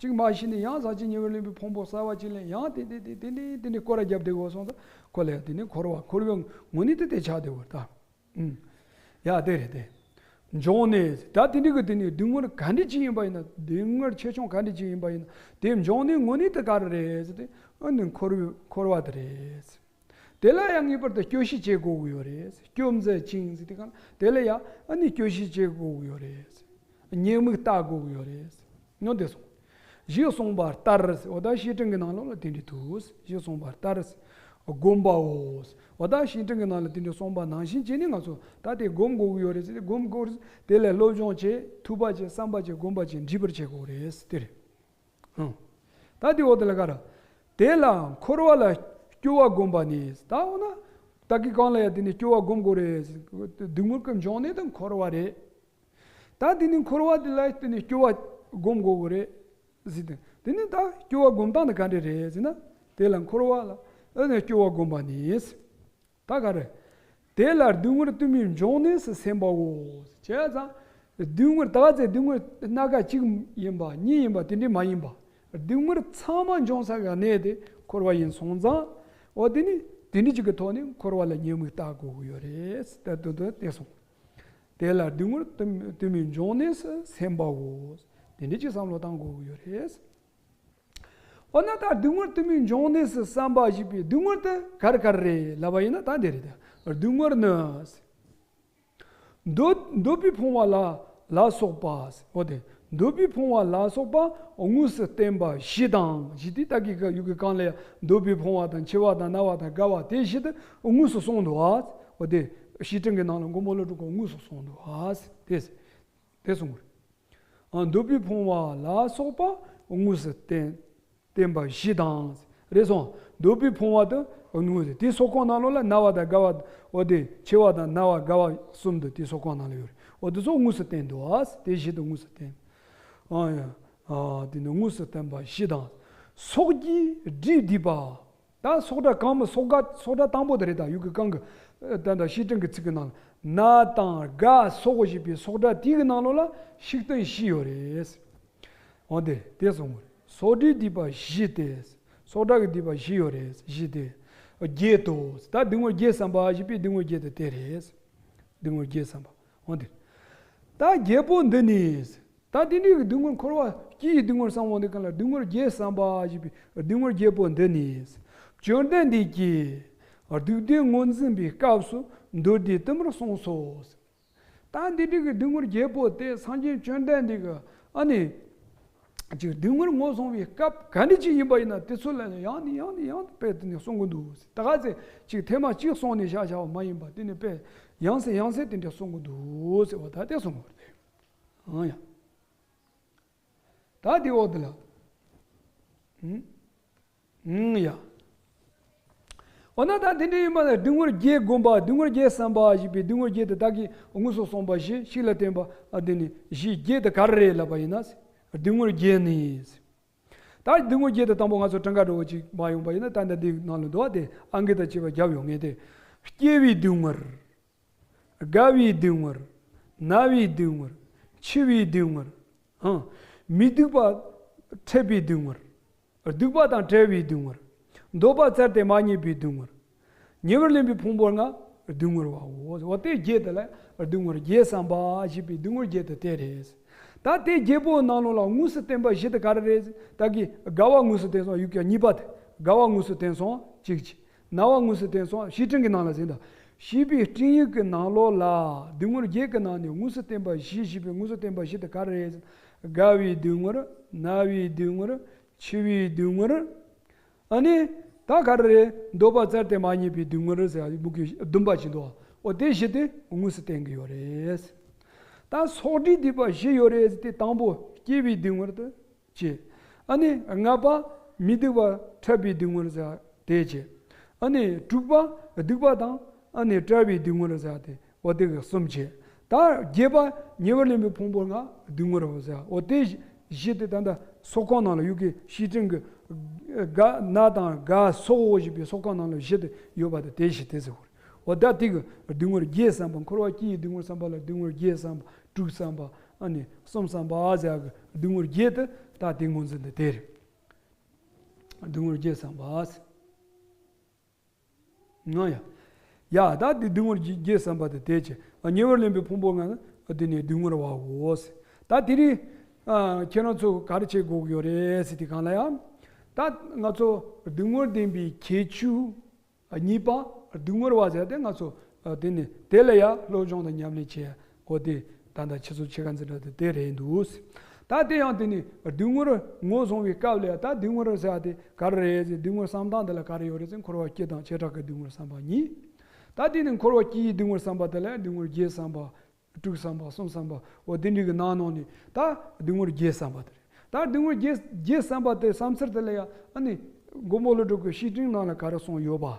གཅིག་མ་ཤི་ནས་ཡང་ཟག་བཅས་ཉེ་བར་ལེན་པའི་ཕུང་པོ་གསར་བ་གཅིག་ལེན། ཡང་དེ་དེ་དེ་དེ་ནས་དེ་ནས་སྐོར་ར་བརྒྱབ་བསྡད་དགོས་སོང་ཙང་ཁོ་ལ་ཡང་དེ་ནས་འཁོར་བ། འཁོར་བའི་དངོས་གནས་དེ་དེ་ཆགས་བསྡད་ཡོད་རེད་ད། ཨུམ། ཡ་དེ་རེད་དེ། འབྱུང་གནས། ད་དེ་འདྲའི་གི་དེ་ནས་སྡུག་བསྔལ་ག་འདྲ་ཅིག་ཡིན་པ་ཡིན་ན། སྡུག་བསྔལ་ཆེ་ཆུང་ག་འདྲ་ཅིག་ཡིན་པ་ཡིན་ན། དེ་འབྱུང་གནས་དངོས་གནས་དེ་ག་རེ་རེད་ཟེར་ཏེ། ཨ་ནི་འཁོར་བའི་འཁོར་བ་དེ་རེད། དེ་ལ་ཡང་ངེས་པར་དུ་སྐྱོབ་ཤིག་བྱེད་དགོས་ཀྱི་ཡོད་རེད། སྐྱོབ་མཛད་ཅིང་ཟེར་དུས་གང་དེ་ལ་ཡང་ཨ་ནི་སྐྱོབ་ཤིག་བྱེད་དགོས་ཀྱི་ཡོད་རེད། ཉེས་དམིགས་བལྟ་དགོས་ཀྱི་ཡོད་རེད། ཉོན་དེ་སོང་། གཞི་གསུངས་པ་ལྟར། འོ་ད་བཤེས་སྤྲིང་གི་ནང་ལོགས་ལ་དེ་འདྲ་འདུག། གཞི་གསུངས་པ་ལྟར། སྒོམ་པའོ། འོ་ད་བཤེས་སྤྲིང་གི་ནང་ལ་དེ་འདྲ་གསུངས་པ་ནང་བཞིན་བྱས་ནས་ང་ཚོ་ད་དེ་སྒོམ་དགོས་ཀྱི་ཡོད་རེད་ཟེར་ཏེ་སྒོམ་དགོས་རེད། དེ་ལ་སློབ་སྦྱོང་བྱེད། ཐུབ་པ་བྱེད། བསམ་པ་བྱེད། སྒོམ་པ་བྱེད། འདྲིས་པར་བྱེད་དགོས་རེད་དེ་རེད། ཨང་། ད་དེ་འོ་དེ་ལ་ག་ར། དེ་ལ་འཁོར་བ་ལ་སྐྱོ་བ་བསྒོམ་པ་ནི། ད་འོ་ན་ད་གི་གང་ལ་ཡ་དེ་ནི་སྐྱོ་བ་བསྒོམ་དགོས་རེད། སྡུག་བསྔལ་གྱི་འབྱུང་གནས་དེ་འཁོར་བ་རེད། ད་དེ་ནི་འཁོར་བ་དེ་ལ་དེ་ནི་སྐྱོ་བ་བསྒོམ་དགོས་ཀྱི་རེད་ཟེར་ཏེ། དེ་ནི་ད་སྐྱོ་བ་བསྒོམ་སྟངས་དེ་ག་འདྲ་རེད་ཟེར་ན། དེ་ལ་འཁོར་བ་ལ་ཨ་ནི་སྐྱོ་བ་བསྒོམ་པ་ནི། ད་ག་རེ། དེ་ལ་སྡུག་བསྔལ་དུ་མའི་འབྱུང་གནས་སུ་སེམས་པའོ། བྱས་ཙང་སྡུག་བསྔལ་ད་ག་ཚད་སྡུག་བསྔལ་སྣ་ཁ་གཅིག་ཡིན་པ་གཉིས་ཡིན་པ་དེ་འདྲ་མ་ཡིན་པ། སྡུག་བསྔལ་ཚང་མ་འབྱུང་ས་གི་གནས་དེ་འཁོར་བ་ཡིན་སོང་ཙང་། འོ་དེ་ནི་དེ་འདྲ་ཅིག་གི་ཐོག་ནས་འཁོར་བ་ལ་ཉེས་དམིགས་བལྟ་དགོས་ཀྱི་ཡོད་རེད། ད་དུ་དུ་དེ་སོང་། དེ་ལ་སྡུག་བསྔལ་དུ་དུ་མའི་འབྱུང་གནས་སུ་སེམས་པའོ། དེ་འདྲ་ཅིག་བསམ་བློ་བཏང་དགོས་ཀྱི་ཡོད་རེད། འོ་ན་ད་སྡུག་བསྔལ་དུ་མའི་འབྱུང་གནས་སུ་བསམ་པ་ཞེས་པའི་སྡུག་བསྔལ་དེ་ག་རེ་ག་རེ་རེད་ལབ་པ་ཡིན་ན། ད་འདི་རེད་ད། སྡུག་བསྔལ་ནི། འདོད་འདོད་པའི་ཕུང་བ་ལ་ལ་སོགས་པ། འོ་དེ་འདོད་པའི་ཕུང་བ་ལ་སོགས་པ་དངོས་སུ་བསྟན་པ་བཞི་དང་། ཞེས་དེ་ད་གི་ཡུལ་གྱི་གང་ལ་ཡང་འདོད་པའི་ཕུང་བ་དང་འཆི་བ་དང་ན་བ་དང་རྒ་བ་དེ་བཞི་དེ་དངོས་སུ་གསུངས་འདུག་ཨ། འོ་དེ་བཤེས་སྤྲིང་གི་ནང་ལ་མགོན་པོ་ཀླུ་སྒྲུབ་ཀྱིས་དངོས་སུ་གསུངས་འདུག་ཨ། དེ་དེ་གསུངས་རེད། འདོད་པའི་ཕུང་བ་ལ་སོགས་པ་དངོས་སུ་བསྟན། བསྟན་པ་བཞི་དང་། རེད་སོང་། འདོད་པའི་ཕུང་བ་དེ་དངོས་སུ་དེའི་སོགས་ཁོངས་ནང་ལོགས་ལ་ན་བ་དང་རྒ་བ། འོ་དེ་འཆི་བ་དང་ན་བ་རྒ་བ་གསུམ་དེ་དེའི་སོགས་ཁོངས་ནང་ལ་ཡོད་རེད། འོ་དེ་ཚོ་དངོས་སུ་བསྟན་འདུག་ཨ། དེ་བཞི་དེ་དངོས་སུ་བསྟན། ཨ་ཡ། ཨ་དེ་ནི་དངོས་སུ་བསྟན་པ་བཞི་དང་། སོགས་ཀྱིས་སྒྲིབ་སྡུད་པ། ད་སོགས་སྒྲ་གང་མོ་སོགས་སྒྲ་སོགས་སྒྲ་དང་པོ་དེ་རེད་ད། ཡུལ་གྱི་གང་གི་ད་ད་བཤེས་སྤྲིང་གི་ཚིག་གི་ནང་ལ་ན་དང་རྒ་སོགས་ཞེས་པའི་སོགས་སྒྲ་དེའི་གི་ནང་ལོགས་ལ་ཤུགས་བསྟན་བཞི་ཡོད་རེད། འོ་དེ་དེ་གསུངས་པ་རེད། སོགས་སྒྲས་བསྡུས་པ་བཞི་སྟེ། སོགས་སྒྲ་གིས་བསྡུས་པ་བཞི་ཡོད་རེད། བཞི་སྟེ། བརྒྱད་དོ། ད་སྡུག་བསྔལ་བརྒྱད་བསམ་པ་ཞེས་པའི་སྡུག་བསྔལ་བརྒྱད་དེ་དེ་རེད། སྡུག་བསྔལ་བརྒྱད་བསམ་པ། འོ་དེ། ད་བརྒྱད་པོ་འདི་ནི། ད་དེ་འདྲའི་སྡུག་བསྔལ་འཁོར་བ་སྐྱེ་ཡི་སྡུག་བསྔལ་བསམ་འོང་དུས་གང་ལ་སྡུག་བསྔལ་བརྒྱད་བསམ་པ་ཞེས་པའི་སྡུག་བསྔལ་བརྒྱད་པོ་འདི་ནི། བཅོམ་ལྡན་འདས་ཀྱིས་སྡིག་སྡུག་ངོས་འཛིན་པའི་སྐབས་སུ་མདོར་བསྡུས་དུ་མར་གསུངས་སོ། ད་འདི་འདྲའི་སྡུག་བསྔལ་བརྒྱད་པོ་དེ་སངས་རྒྱས་བཅོམ་ལྡན་འདས་ཀྱིས་ཨ་ནི། ཅིག་སྡུག་བསྔལ་ངོས་བཟུང་བའི་སྐབས་ག་འདྲ་ཅིག་ཡིན་པ་ཡིན་ན་དེ་ཚོ་ལ་ཡང་ནས་ཡང་ནས་ཡང་དུ་དཔེ་དེ་ནས་གསུང་གི་འདུག། ད་ག་ཚད་ཅིག་ཐེངས་མ་གཅིག་གསུངས་ནས་བཞག་བཞག་པ་མ་ཡིན་པ་དེ་ནས་དཔེ་ཡང་སེ་ཡང་སེ་དེ་འདྲ་གསུང་གི་འདུག་ཟེར་བ་ད་དེ་གསུང་གི་རེད། ཨང་ཡ། ད་དེ་འོག་དེ་ལ། ཨང་ཡ། འོ་ན་ད་དེ་འདྲ་ཡིན་པ་ན་སྡུག་བསྔལ་བརྒྱད་བསྒོམ་པ། སྡུག་བསྔལ་བརྒྱད་བསམ་པ་ཞེས་པའི་སྡུག་བསྔལ་བརྒྱད་དེ་ད་གིན་དངོས་སུ་གསུངས་པ་བཞི་ཞིག་ལ་བརྟེན་པ། ཨ་དེ་ནི་བཞི་བརྒྱད་དེ་ག་རེ་རེད་ལབ་པ་ཡིན་ན། སྡུག་བསྔལ་བརྒྱད་ནི། ད་སྡུག་བསྔལ་བརྒྱད་དེ་དང་པོ་ང་ཚོ་གྲངས་ཀ་འདྲ་བོ་ཅིག་མ་ཡོང་པ་ཡིན་ན། ད་ལྟ་འདི་ནང་ལ་འདུག་བ་དེ་ཨང་ཀི་དང་བཅས་པ་བརྒྱབ་ཡོང་ངེས་ཏེ། སྐྱེ་བའི་སྡུག་བསྔལ། རྒ་བའི་སྡུག་བསྔལ། ན་བའི་སྡུག་བསྔལ། འཆི་བའི་སྡུག་བསྔལ། ཧང་། མི་སྡུག་པ་འཕྲད་པའི་སྡུག་བསྔལ། སྡུག་པ་དང་བྲལ་བའི་སྡུག་བསྔལ། འདོད་པ་བཙལ་ཏེ་མ་རྙེད་པའི་སྡུག་བསྔལ། ཉེ་བར་ལེན་པའི་ཕུང་པོ་ལྔ་སྡུག་བསྔལ་བའོ། འོ་དེ་བརྒྱད་དེ་ལ་སྡུག་བསྔལ་བརྒྱད་བསམ་པ་ཞེས་པའི་སྡུག་བསྔལ་བརྒྱད་དེ་དེ་རེད། ད་དེ་བརྒྱད་པོའི་ནང་ལོགས་ལ་དངོས་སུ་བསྟན་པ་བཞི་དེ་ག་རེ་རེད། ད་གིན་རྒ་བ་དངོས་སུ་བསྟན་སོང་། ཡུལ་གྱི་གཉིས་པ་དེ་རྒ་བ་དངོས་སུ་བསྟན་སོང་། གཅིག་གཅིག། ན་བ་དངོས་སུ་བསྟན་སོང་། བཤེས་སྤྲིང་གི་ནང་ལ་ཟེར་ད། བཤེས་པའི་སྤྲིང་ཡིག་གི་ནང་ལོགས་ལ་སྡུག་བསྔལ་བརྒྱད་ཀྱི་ནང་ནས་དངོས་སུ་བསྟན་པ་བཞི་ཞེས་པའི་དངོས་སུ་བསྟན་པ་བཞི་དེ་ག་རེ་རེད། རྒ་བའི་སྡུག་བསྔལ། ན་བའི་སྡུག་བསྔལ། འཆི་བའི་སྡུག་བསྔལ། ཨ་ནི། ད་ག་རེ་རེད། འདོད་པ་བཙལ་ཏེ་མ་རྙེད་པའི་སྡུག་བསྔལ་ཟེར་ཡ་མུ་གེ་བདུན་པ་ཅིག་འདུག་འོ་དེ་བཞི་དེ་དངོས་སུ་བསྟན་གྱི་ཡོད་རེད། ད་སོགས་སྒྲའི་སྡིག་པ་བཞི་ཡོད་རེད་ཟེར་དེ། དང་པོ་སྐྱེས་པའི་སྡུག་བསྔལ་དེ་བྱས། ཨ་ནི་ལྔ་པ་མི་སྡུག་པ་འཕྲད་པའི་སྡུག་བསྔལ་ཟེར་དེ་བྱས། ཨ་ནི་དྲུག་པ་སྡིག་པ་དང་ཨ་ནི་བྲལ་བའི་སྡུག་བསྔལ་ཟེར་དེ། འོ་དེ་གི་གསུམ་བྱས། ད་བརྒྱད་པ་ཉེ་བར་ལེན་པའི་ཕུང་པོ་ལྔ་སྡུག་བསྔལ་བ་ཟེར། འོ་དེ་བཞི་དེ་ད་ལྟ་སོགས་ཁོངས་ནང་ལ་ཡོད་ཀི། བཤེས་སྤྲིང་གི་ག་ན་དང་ག་སོགས་འོ་བཞི་པའི་སོགས་ཁོངས་ནང་ལ་བཞི་དེ་ཡོད་པ་དེ་དེ་བཞི་དེ་ཟེར་བ་རེད། འོ་ད་དེ་གི་སྡུག་བསྔལ་བརྒྱད་བསམ་པ། འཁོར་བ་སྐྱེ་ཡི་སྡུག་བསྔལ་བསམ་པ་ལ་སྡུག་བསྔལ་བརྒྱད་བསམ་པ། དྲུག་བསམ་པ། ཨ་ནི་གསུམ་བསམ་པ་ཟེར་གི་སྡུག་བསྔལ་བརྒྱད་དེ་ད་དེ་ངོས་འཛིན་དེ་དེ་རེད། སྡུག་བསྔལ་བརྒྱད་བསམ་པ། ང་ཡ། ཡ་ད་དེ་སྡུག་བསྔལ་བརྒྱད་བསམ་པ་དེ་དེ་བྱས། ཉེ་བར་ལེན་པའི་ཕུང་པོ་ལྔ་ནི་དེ་ནི་སྡུག་བསྔལ་བའོ། ད་དེ་རིང་ཁྱེད་རང་ཚོ་ག་རེ་བྱེད་དགོས་ཀྱི་ཡོད་རེད་ཟེར་དུས་སྒང་ལ་ཡ། ད་ང་ཚོ་སྡུག་བསྔལ་བདེན་པའི་ཁྱད་ཆོས་གཉིས་པ། སྡུག་བསྔལ་བ་ཟེར་དེ་ང་ཚོ་དེ་ནི་དེ་ལ་ཡ་སློབ་སྦྱོང་དང་ཉམས་ལེན་བྱས། འོ་དེ་ད་ལྟ་ཁྱེད་ཚོ་ཕྱེད་ཀ་འཛིན་གྲྭ་དེ་དེ་རེད་འདུག་ད་དེ་ཡང་དེ་ནི་སྡུག་བསྔལ་ངོས་བཟུང་བའི་སྐབས་ལ་ཡང་ད་སྡུག་བསྔལ་ཟེར་བ་དེ་ག་རེ་རེད་ཟེར། སྡུག་བསྔལ་བསམ་སྟངས་དེ་ལ་ག་རེ་ཡོད་རེད་ཟེར། འཁོར་བ་སྐྱེ་དང་བྱེ་བྲག་གི་སྡུག་བསྔལ་བསམ་པ་གཉིས། ད་དེ་ནི་འཁོར་བ་སྐྱེ་ཡི་སྡུག་བསྔལ་བསམ་པ་དེ་ལ་སྡུག་བསྔལ་བརྒྱད་བསམ་པ། དྲུག་བསམ་པ། གསུམ་བསམ་པ། འོ་དེ་འདྲ་གི་ནང་ནང་ནས་ད་སྡུག་བསྔལ་བརྒྱད་བསམ་པ་དེ་རེད། ད་སྡུག་བསྔལ་བརྒྱད་བརྒྱད་བསམ་པ་དེ་བསམ་ཚུལ་དེ་ལ་ཡང་ཨ་ནི་མགོན་པོ་ཀླུ་སྒྲུབ་ཀྱི་བཤེས་སྤྲིང་ནང་ལ་ག་རེ་གསུངས་ཡོད་པ།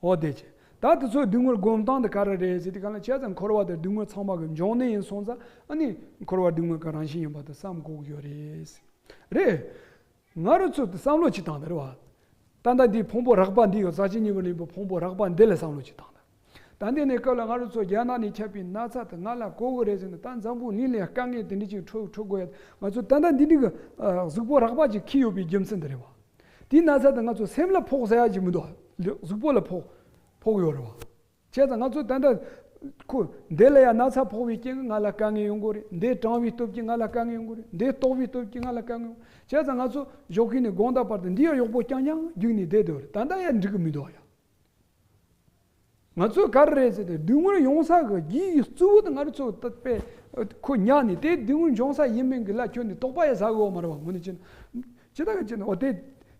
འོ་དེ་བྱས། ད་དེ་ཚོའི་སྡུག་བསྔལ་སྒོམ་སྟངས་དེ་ག་རེ་རེད་ཟེར་དུས་སྒང་ལ། བྱས་ཙང་འཁོར་བ་དེ་སྡུག་བསྔལ་ཚང་མ་གི་འབྱུང་གནས་ཡིན་སོང་ཙང་། ཨ་ནི་འཁོར་བ་སྡུག་བསྔལ་གྱི་རང་བཞིན་ཡིན་པ་དེ་བསམ་དགོས་ཀྱི་ཡོད་རེད། རེད། ང་རང་ཚོ་དེ་བསམ་བློ་ཅིག་བཏང་ད་རེད་བ། ད་ལྟ་འདིའི་ཕུང་པོ་རགས་པ་འདི་ཡོད། ཟག་བཅས་གཉིས་པོ་ལེན་པའི་ཕུང་པོ་རགས་པ་འདི་ལ་བསམ་བློ་ཅིག་བཏང་ད། ད་འདི་ནས་སྐབས་ལ་ང་རང་ཚོ་རྒྱ་ནག་ནས་ཁྱབ་པའི་ན་ཚ་དེ་ང་ལ་གོ་གི་རེད་ཟེར་ནས། ད་འཛམ་བུ་གླིང་ལ་དཀའ་ངལ་དེ་འདྲ་ཅིག་འཕྲོད་འཕྲོད་དགོས་ཡ། ང་ཚོ་ད་ལྟ་འདི་འདྲ་གི་གཟུགས་པོ་རགས་པ་ཅིག་འཁྱེར་ཡོད་པའི་རྒྱུ་མཚན་དེ་རེད་བ། དེའི་ན་ཚ་དེ་ང་ཚོ་སེམས་ལ་ཕོག་ཟེར་ཡ་ཅིག་མི་འདུག་གཟུགས་པོ་ལ་ཕོག་ཕོག་ཡོད་རེད་བ། བྱས་ཙང་ང་ཚོ་ད་ལྟ་ཁོ་འདི་ལ་ཡ་ན་ཚ་ཕོག་པའི་རྐྱེན་གྱིས་ང་ལ་དཀའ་ངལ་ཡོང་གི་རེད། འདི་གྲང་བའི་སྟོབས་ཀྱིས་ང་ལ་དཀའ་ངལ་ཡོང་གི་རེད། འདི་ལྟོགས་པའི་སྟོབས་ཀྱིས་ང་ལ་དཀའ་ངལ་ཡོང་། བྱས་ཙང་ང་ཚོ་ཞོགས་ཀས་ནས་དགོང་དག་བར་དུ་འདི་ཡང་གཡོག་པོ་རྐྱང་རྐྱང་རྒྱུགས་ནས་བསྡད་སྡོད་རེད། ད་ལྟ་ཡང་འགྲིག་གི་མི་འདུག་ཡ། ང་ཚོས་ག་རེ་རེད་ཟེར་ཏེ། སྡུག་བསྔལ་ཡོང་ས་གི་རྒྱུའི་གཙོ་བོ་དེ་ང་རང་ཚོ་ད་དཔེ་ཁོ་ཉར་ནས། དེ་སྡུག་བསྔལ་འབྱུང་ས་ཡིན་མིན་གྱི་ལ་ཁྱོན་ནས་དོགས་པ་ཡང་ཟ་གི་ཡོད་མ་རེད་བ། དངོས་གནས་བྱས་ན། ཇི་ལྟར་གི་བྱས་ན། འོ་དེ་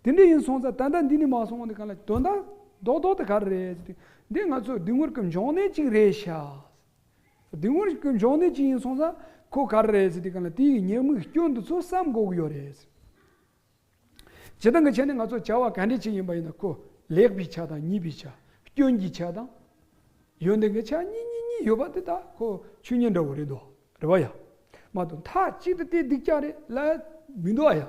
དེ་འདྲ་ཡིན་སོང་ཙང་། ད་ལྟ་འདི་ནས་མ་སོང་བ་འདི་ག་ལ་དོན་དག་རྡོག་རྡོག་དེ་ག་རེ་རེད་ཟེར་ཏེ། འདི་ང་ཚོ་སྡུག་བསྔལ་གྱི་འབྱུང་གནས་གཅིག་རེད་ཤག་སྡུག་བསྔལ་གྱི་འབྱུང་གནས་གཅིག་ཡིན་སོང་ཙང་། ཁོ་ག་རེ་རེད་ཟེར་དུས་སྒང་ལ། དེའི་ཉེས་དམིགས་སྐྱོན་དེ་ཚོ་བསམ་དགོས་ཀྱི་ཡོད་རེད། སྤྱིར་བཏང་གི་ཆ་ནས་ང་ཚོ་བྱ་བ་ག་འདྲ་ཅིག་ཡིན་པ་ཡིན་ན། ཁོ་ལེགས་པའི་ཆ་དང་ཉེས་པའི་ཆ། སྐྱོན་གྱི་ཆ་དང་ཡོན་ཏན་གྱི་ཆ་གཉིས་གཉིས་གཉིས་ཡོད་པ་དེ། ད་ཁོ་ཆོས་ཉིད་འདྲ་བོ་རེད་འདུག་རེད་བ་ཡ། མ་གཏོགས་མཐའ་གཅིག་ཏུ་དེ་སྡུག་ཅག་རེད་ལབ་མི་འདུག་ཨ་ཡ།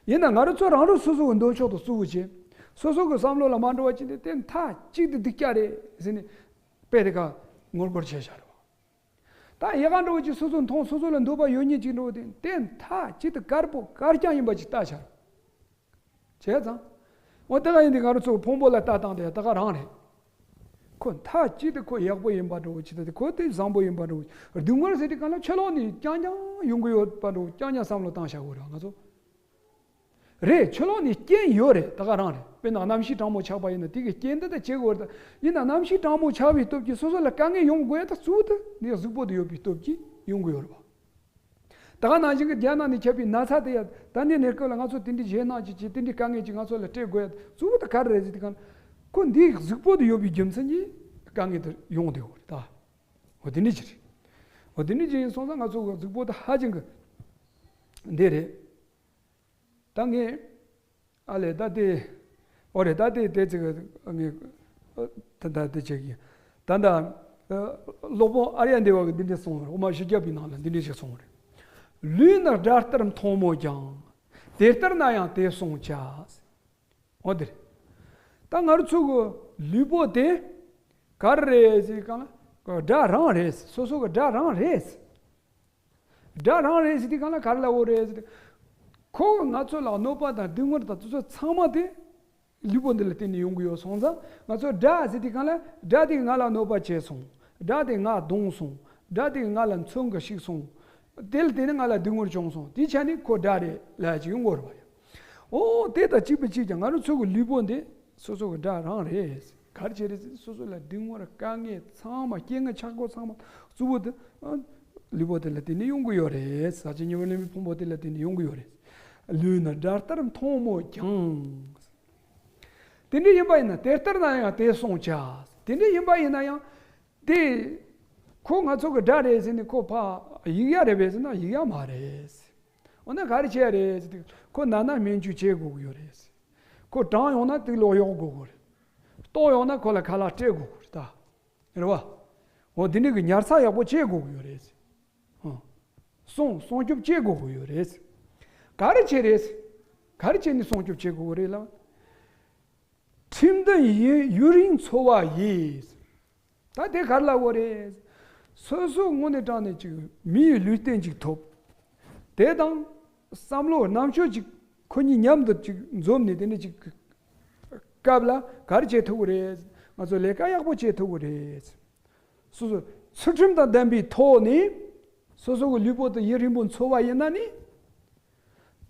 ཡིན་ན་ང་རང་ཚོ་རང་རང་སོ་སོ་གི་འདོད་ཕྱོགས་དང་རྩུབ་པོ་བྱས། སོ་སོ་གི་བསམ་བློ་ལ་མ་འགྲོ་བ་ཅིག་དེ། དེ་མཐའ་གཅིག་ཏུ་སྡུག་ཅག་རེད་ཟེར་ནས་དཔེ་དེ་ག་ངོ་རྒོལ་བྱས་བཞག་རེད་བ། ད་ཡག་ག་འདྲ་བོ་ཅིག་སོ་སོ་མཐོང་། སོ་སོ་ལ་འདོད་པ་ཡོད་མཁན་ཅིག་འདྲ་བོ་དེ། དེ་མཐའ་གཅིག་ཏུ་དཀར་པོ་དཀར་རྐྱང་ཡིན་པ་ཅིག་ལྟ་བྱ། བྱས་ཙང་། འོ་དེ་ག་ཡིན་དུས་ང་རང་ཚོ་ཕུང་པོ་ལ་ལྟ་སྟངས་དེ་ད་ག་རང་རེད། ཁོ་མཐའ་གཅིག་ཏུ་ཁོ་ཡག་པོ་ཡིན་པ་འདྲ་བོ་ཅིག་དང་། ཁོ་དེ་བཟང་པོ་ཡིན་པ་འདྲ་བོ། སྡུག་བསྔལ་ཟེར་དུས་སྒང་ལ་ཕྱི་ལོགས་ནས་རྐྱང་རྐྱང་ཡོང་གི་ཡོད་པ་འདྲ་བོ་རྐྱང་རྐྱང་བསམ་བློ་བཏང་བཞག་དགོས་རེད་ང་ཚོ། རེད། ཕྱི་ལོགས་ནས་རྐྱེན་ཡོད་རེད། ད་ག་རང་རེད། དཔེར་ན་གནམ་གཤིས་གྲང་མོ་ཆགས་པ་ཡིན་ན་དེ་གི་རྐྱེན་དེ་ད་བྱེད་དགོས་རེད། ད་ཡིན་ན་གནམ་གཤིས་གྲང་མོ་ཆགས་པའི་སྟོབས་ཀྱིས་སོ་སོ་ལ་དཀའ་ངལ་ཡོང་དགོས་ཡ་ད་གཙོ་བོ་དེ་ནི་གཟུགས་པོ་དེ་ཡོད་པའི་སྟོབས་ཀྱིས་ཡོང་གི་ཡོད་རེད་བ། ད་ག་ནང་བཞིན་གྱི་རྒྱ་ནག་ནས་ཁྱབ་པའི་ན་ཚ་དེ་ཡ། ད་ནི་གནས་སྐབས་ལ་ང་ཚོ་དེ་འདྲའི་ཞེད་སྣང་ཅིག་བྱས། དེ་འདྲའི་དཀའ་ངལ་ཅིག་ང་ཚོ་ལ་སྤྲད་དགོས་ཡ་གཙོ་བོ་དེ་ག་རེ་རེད་ཟེར་དུས་སྒང་ལ། ཁོ་འདིའི་གཟུགས་པོ་དེ་ཡོད་པའི་རྒྱུ་མཚན་གྱིས་དཀའ་ངལ་དེ་ཡོང་བསྡད་ཡོད་རེད་ད། འོ་དེ་འདྲ་ཅིག་རེད། འོ་དེ་འདྲ་ཅིག་ཡིན་སོང་ཙང་ང་ཚོ་གི་གཟུགས་པོ་དེ་ཧ་ཅང་གི་འདི་རེད། ད་ངས། ཨ་ལས། ད་དེ། འོ་རེད། ད་དེ་དེ་ཚིག་ངས། ད་ད་དེ་བྱེད་ཀྱི། ད་ད། སློབ་དཔོན་ཨཱརྱ་དེ་བ་གིས་འདི་འདྲ་གསུངས་པ་རེད། དབུ་མ་བཞི་བརྒྱ་པའི་ནང་ལ་འདི་འདྲ་ཞིག་གསུངས་པ་རེད། ལུས་ནི་དགྲ་ལྟར་མཐོང་མོད་ཀྱང་། དེ་ལྟར་ན་ཡང་དེ་བསྲུང་བྱ། འོ་དེ་རེད། ད་ང་རང་ཚོ་གི་ལུས་པོ་དེ་ག་རེ་རེད་ཟེར་གང་ལ། དགྲ་རང་རེད། སོ་སོ་གི་དགྲ་རང་རེད། དགྲ་རང་རེད་ཟེར་དུས་སྒང་ལ་ག་རེ་ལབ་དགོས་རེད་ཟེར་ཏེ། ཁོ་ང་ཚོ་ལ་གནོད་པ་དང་སྡུག་བསྔལ་དང་དེ་ཚོ་ཚང་མ་དེ་ལུས་པོ་འདི་ལ་བརྟེན་ནས་ཡོང་གི་ཡོད་སོང་ཙང་། ང་ཚོ་དགྲ་ཟེར་དུས་སྒང་ལ། དགྲ་དེ་ང་ལ་གནོད་པ་བྱས་སོང་། དགྲ་དེ་ང་རྡུང་སོང་། དགྲ་དེ་ང་ལ་མཚོན་གྱིས་བཤིག་སོང་། དེ་ལ་བརྟེན་ནས་ང་ལ་སྡུག་བསྔལ་བྱུང་སོང་། དེའི་ཆ་ནས་ཁོ་དགྲ་རེད་ལབ་ཡ་ཅིག་ཡོང་གི་ཡོད་རེད་བ་ཡ། འོ་དེ་དང་གཅིག་པ་གཅིག་རྐྱང་། ང་རང་ཚོ་གི་ལུས་པོ་འདི་སོ་སོ་གི་དགྲ་རང་རེད། ག་རེ་བྱས་རེད་ཟེར། སོ་སོ་ལ་སྡུག་བསྔལ་དཀའ་ངལ་ཚང་མ། རྐྱེན་ངན་ཆག་སྒོ་ཚང་མ་གཙོ་བོ་དེ། ཨ། ལུས་པོ་དེ་ལ་བརྟེན་ནས་ཡོང་གི་ཡོད་རེད། ཟག་བཅས་ཉེ་བར་ལེན་པའི་ཕུང་པོ་དེ་ལ་བརྟེན་ནས་ཡོང་གི་ཡོད་རེད། ལུས་ནི་དགྲ་ལྟར་མཐོང་མོད་ཀྱང་། དེ་འདྲ་ཡིན་པ་ཡིན་ན་དེ་ལྟར་ན་ཡང་དེ་སོང་ཆ། དེ་འདྲ་ཡིན་པ་ཡིན་ན་ཡང་དེ་ཁོ་ང་ཚོ་གི་དགྲ་རེད་ཟེར་ནས་ཁོ་ཕ་ཡིག་ཡག་རེད་པས་ཟེར་ན་ཡིག་ཡག་མ་རེད། འོ་ན་ག་རེ་བྱས་རེད་ཟེར་དུས་ཁོ་ན་ན་སྨན་བཅོས་བྱེད་དགོས་ཀྱི་ཡོད་རེད། ཁོ་གྲང་ཡོང་ན་དུག་ལོག་གཡོག་དགོས་ཀྱི་རེད། ལྟོགས་ཡོང་ན་ཁོ་ལ་ཁ་ལག་སྤྲད་དགོས་ཀྱི་རེད་ད། རེད་བ། འོ་དེ་འདྲ་གི་ཉར་ཚགས་ཡག་པོ་བྱེད་དགོས་ཀྱི་ཡོད་རེད། ཨང་། སྲུང་སྲུང་སྐྱོབ་བྱེད་དགོས་ཀྱི་ཡོད་རེད། ག་རེ་བྱེད་རེད། ག་རེ་བྱས་ནས་སྲུང་སྐྱོབ་བྱེད་དགོས་ཀྱི་རེད་ལབ། ཁྲིམས་དང་ཡུན་ཡུན་རིང་འཚོ་བ་ཡིས། ད་དེ་ག་རེ་ལབ་དགོས་རེད། སོ་སོ་དངོས་གནས་དྲང་གནས་ཅིག་མི་ཡི་ལུས་རྟེན་ཅིག་ཐོབ། དེ་དང་བསམ་བློ་རྣམ་དཔྱོད་ཅིག་ཁོ་གཉིས་མཉམ་དུ་ཅིག་འཛོམས་ནས་དེ་འདྲ་ཅིག་སྐབས་ལ་ག་རེ་བྱེད་ཐུབ་ཀྱི་རེད། ང་ཚོ་ལས་ཀ་ཡག་པོ་བྱེད་ཐུབ་ཀྱི་རེད། སོ་སོ་ཚུལ་ཁྲིམས་དང་ལྡན་པའི་ཐོག་ནས་སོ་སོ་གི་ལུས་པོ་དེ་ཡུན་རིང་པོ་འཚོ་བ་ཡིན་ན་ནི།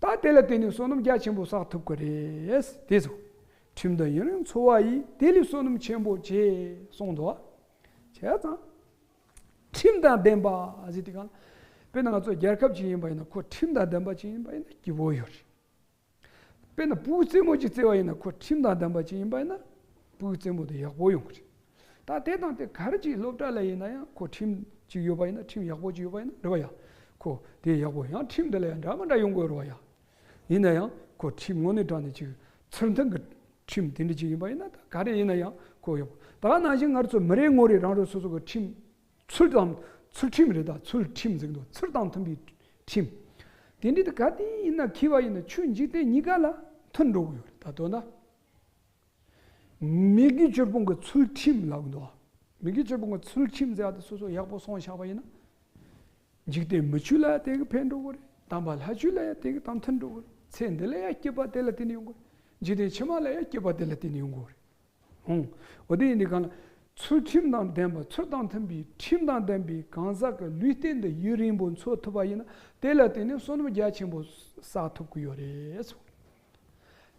ད་དེ་ལ་བརྟེན་ནས་བསོད་ནམས་རྒྱ་ཆེན་པོ་བསགས་ཐུབ་ཀྱི་རེད། དེ་ཚོ་ཁྲིམས་དང་ཡུན་རིང་འཚོ་བ་ཡིས་དེ་ལས་བསོད་ནམས་ཆེན་པོ་བྱེད་གསུངས་འདུག་བྱས་ཙང་ཁྲིམས་དང་ལྡན་པ་ཟེར་དུས་གང་ལ། དཔེར་ན་ང་ཚོ་རྒྱལ་ཁབ་ཅིག་ཡིན་པ་ཡིན་ན་ཁོ་ཁྲིམས་དང་ལྡན་པ་ཅིག་ཡིན་པ་ཡིན་ན་སྐྱིད་པོ་ཡོད་རེད། དཔེར་ན་ཕྲུ་གུ་རྩེད་མོ་ཅིག་རྩེ་བ་ཡིན་ན་ཁོ་ཁྲིམས་དང་ལྡན་པ་ཅིག་ཡིན་པ་ཡིན་ན་ཕྲུ་གུ་རྩེད་མོ་དེ་ཡག་པོ་ཡོང་གི་རེད། ད་དེ་དང་དེ་ག་རེ་ཅིག་སློབ་གྲྭ་ལ་ཡིན་ན་ཡང་ཁོ་ཁྲིམས་ཅིག་ཡོད་པ་ཡིན་ན་ཁྲིམས་ཡག་པོ་ཅིག་ཡོད་པ་ཡིན་ན་རེད་བ་ཡ། ཁོ་དེ་ཡག་པོ་ཡང་ཁྲིམས་འདི་ལ་ཡང་འདྲ་མི་འདྲ་ཡོང་གི་རེད་བ་ཡ། ཡིན་ན་ཡང་ཁོ་ཁྲིམས་དངོས་གནས་དྲང་གནས་ཅིག་ཚུལ་མཐུན་གྱི་ཁྲིམས་དེ་འདྲ་ཅིག་ཡིན་པ་ཡིན་ན་ད་ག་རེ་ཡིན་ན་ཡང་ཁོ་ཡག་པོ། ད་ག་ནང་བཞིན་ང་ཚོ་མི་རེ་ངོ་རེ་རང་རང་སོ་སོ་གི་ཁྲིམས། ཚུལ་དང་། ཚུལ་ཁྲིམས་རེད་ད། ཚུལ་ཁྲིམས་ཟེར་གི་འདུག་ཚུལ་དང་མཐུན་པའི་ཁྲིམས། དེ་འདྲའི་ག་དེ་ཡིན་ན་འཁྱེར་བ་ཡིན་ན་ཆོས་འཇིག་རྟེན་གཉིས་ཀ་ལ་མཐུན་འགྲོ་གི་ཡོད་རེད་ད། དོན་དག་མི་དགེ་བཅུ་སྤོང་གི་ཚུལ་ཁྲིམས་ལབ་གི་འདུག་མི་དགེ་བཅུ་སྤོང་གི་ཚུལ་ཁྲིམས་ཟེར་བ་དེ་སོ་སོ་ཡག་པོ་སྲུང་བཞག་པ་ཡིན་ན། འཇིག་རྟེན་མི་ཆོས་ལ་ཡང་དེ་གི་ཕན་འགྲོ་གི་རེད། དམ་པ་ལྷ་ཆོས་ལ་ཡང་དེ་གི་དམ་མཐུན་འགྲོ་གི་རེད། ཚེ་འདི་ལ་ཡང་སྐྱིད་པ་དེ་ལ་བརྟེན་ནས་ཡོང་གི་རེད། འཇིག་རྟེན་ཕྱི་མ་ལ་ཡང་སྐྱིད་པ་དེ་ལ་བརྟེན་ནས་ཡོང་གི་རེད། ཧུང་། འོ་དེ་ཡིན་དུས་གང་ལ། ཚུལ་ཁྲིམས་དང་ལྡན་པ། ཚུལ་དང་མཐུན་པའི་ཁྲིམས་དང་ལྡན་པའི་གང་ཟག་གི་ལུས་རྟེན་འདི་ཡུན་རིང་པོ་འཚོ་ཐུབ་པ་ཡིན་ན་དེ་ལ་བརྟེན་ནས་བསོད་ནམས་རྒྱ་ཆེན་པོ་བསགས་ཐུབ་ཀྱི་ཡོད་རེད།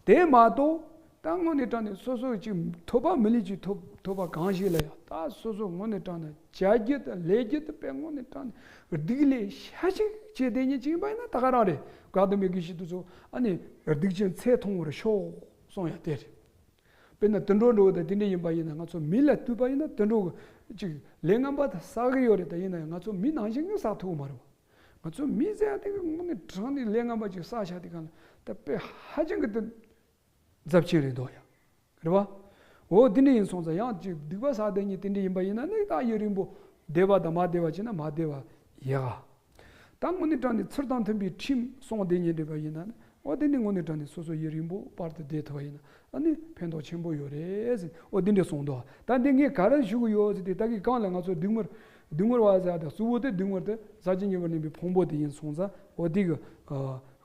དེ་མ་གཏོགས་ད་དངོས་གནས་དྲང་གནས་སོ་སོ་ཅིག་ཐོབ་པ་མི་ལུས་ཅིག་ཐོབ་ཐོབ་པ་གང་ཞིག་ལ་ཡང་ད་སོ་སོ་དངོས་གནས་དྲང་གནས་བྱ་རྒྱུ་དང་ལས་རྒྱུ་དེ་དཔེ་དངོས་གནས་དྲང་གནས་སྡིག་ལས་ཤ་ཞིག་བྱས་བསྡད་མཁན་ཅིག་ཡིན་པ་ཡིན་ན་ད་ག་རང་རེད། བཀའ་གདམས་པའི་དགེ་བཤེས་དེ་ཚོ་ཨ་ནི་སྡིག་ཅན་ཚེ་ཐུང་བར་ཤོག་གསུང་ཡ་དེ་རེད། དཔེར་ན་དུད་འགྲོ་འདྲ་བོ་དང་དེ་འདྲ་ཡིན་པ་ཡིན་ན་ང་ཚོ་མི་ལ་ལྟོས་པ་ཡིན་ན་དུད་འགྲོ་གི་ཅིག་ལས་ངན་པ་དང་བསགས་ཀྱི་ཡོད་རེད། ད་ཡིན་ན་ཡང་ང་ཚོ་མི་ནང་བཞིན་གྱི་བསགས་ཐུབ་ཀྱི་མ་རེད་བ། ང་ཚོ་མི་ཟེར་ཡ་དེ་གི་དངོས་གནས་དྲང་གནས་ལས་ངན་པ་ཅིག་བསགས་བཞག་དེ་གང་ལ་ད་དཔེ་ཧ་ཅང་གི་དེ་རྫབ་ཆེན་རེད་འདུག་ཡ། རེད་བ། འོ་དེ་འདྲ་ཡིན་སོང་ཙང་ཡང་ཅིག་སྡིག་པ་བསགས་བསྡད་མཁན་དེ་འདྲ་ཡིན་པ་ཡིན་ན་ནི་ད་ཡུན་རིང་པོ་བདེ་བ་དང་མ་བདེ་བ་བྱས་ན་མ་བདེ་བ་ཡག་ག་ད་དངོས་གནས་དྲང་གནས་ཚུལ་དང་མཐུན་པའི་ཁྲིམས་སྲུང་བསྡད་མཁན་རེད་པ་ཡིན་ན་ནི། འོ་དེ་ནི་དངོས་གནས་དྲང་གནས་སོ་སོ་ཡུན་རིང་པོ་བར་དུ་བསྡད་ཐུབ་པ་ཡིན་ན་ཨ་ནི་ཕན་ཐོགས་ཆེན་པོ་ཡོད་རེད་ཟེར། འོ་དེ་འདྲ་གསུངས་འདུག་ད་འདི་ངས་ག་རེ་ཞུ་གི་ཡོད་ཟེར་དུས་ད་གི་གང་ལ་ང་ཚོ་སྡིགས་དམོད། སྡིགས་དམོད་བ་ཟེར་ཡ་དང་གཙོ་བོ་དེ་སྡིགས་དམོད་དེ་ཟག་བཅས་ཉེ་བར་གནས་པའི་ཕུང་པོ་དེ་ཡིན་སོང་ཙང་འོ་དེ་གི་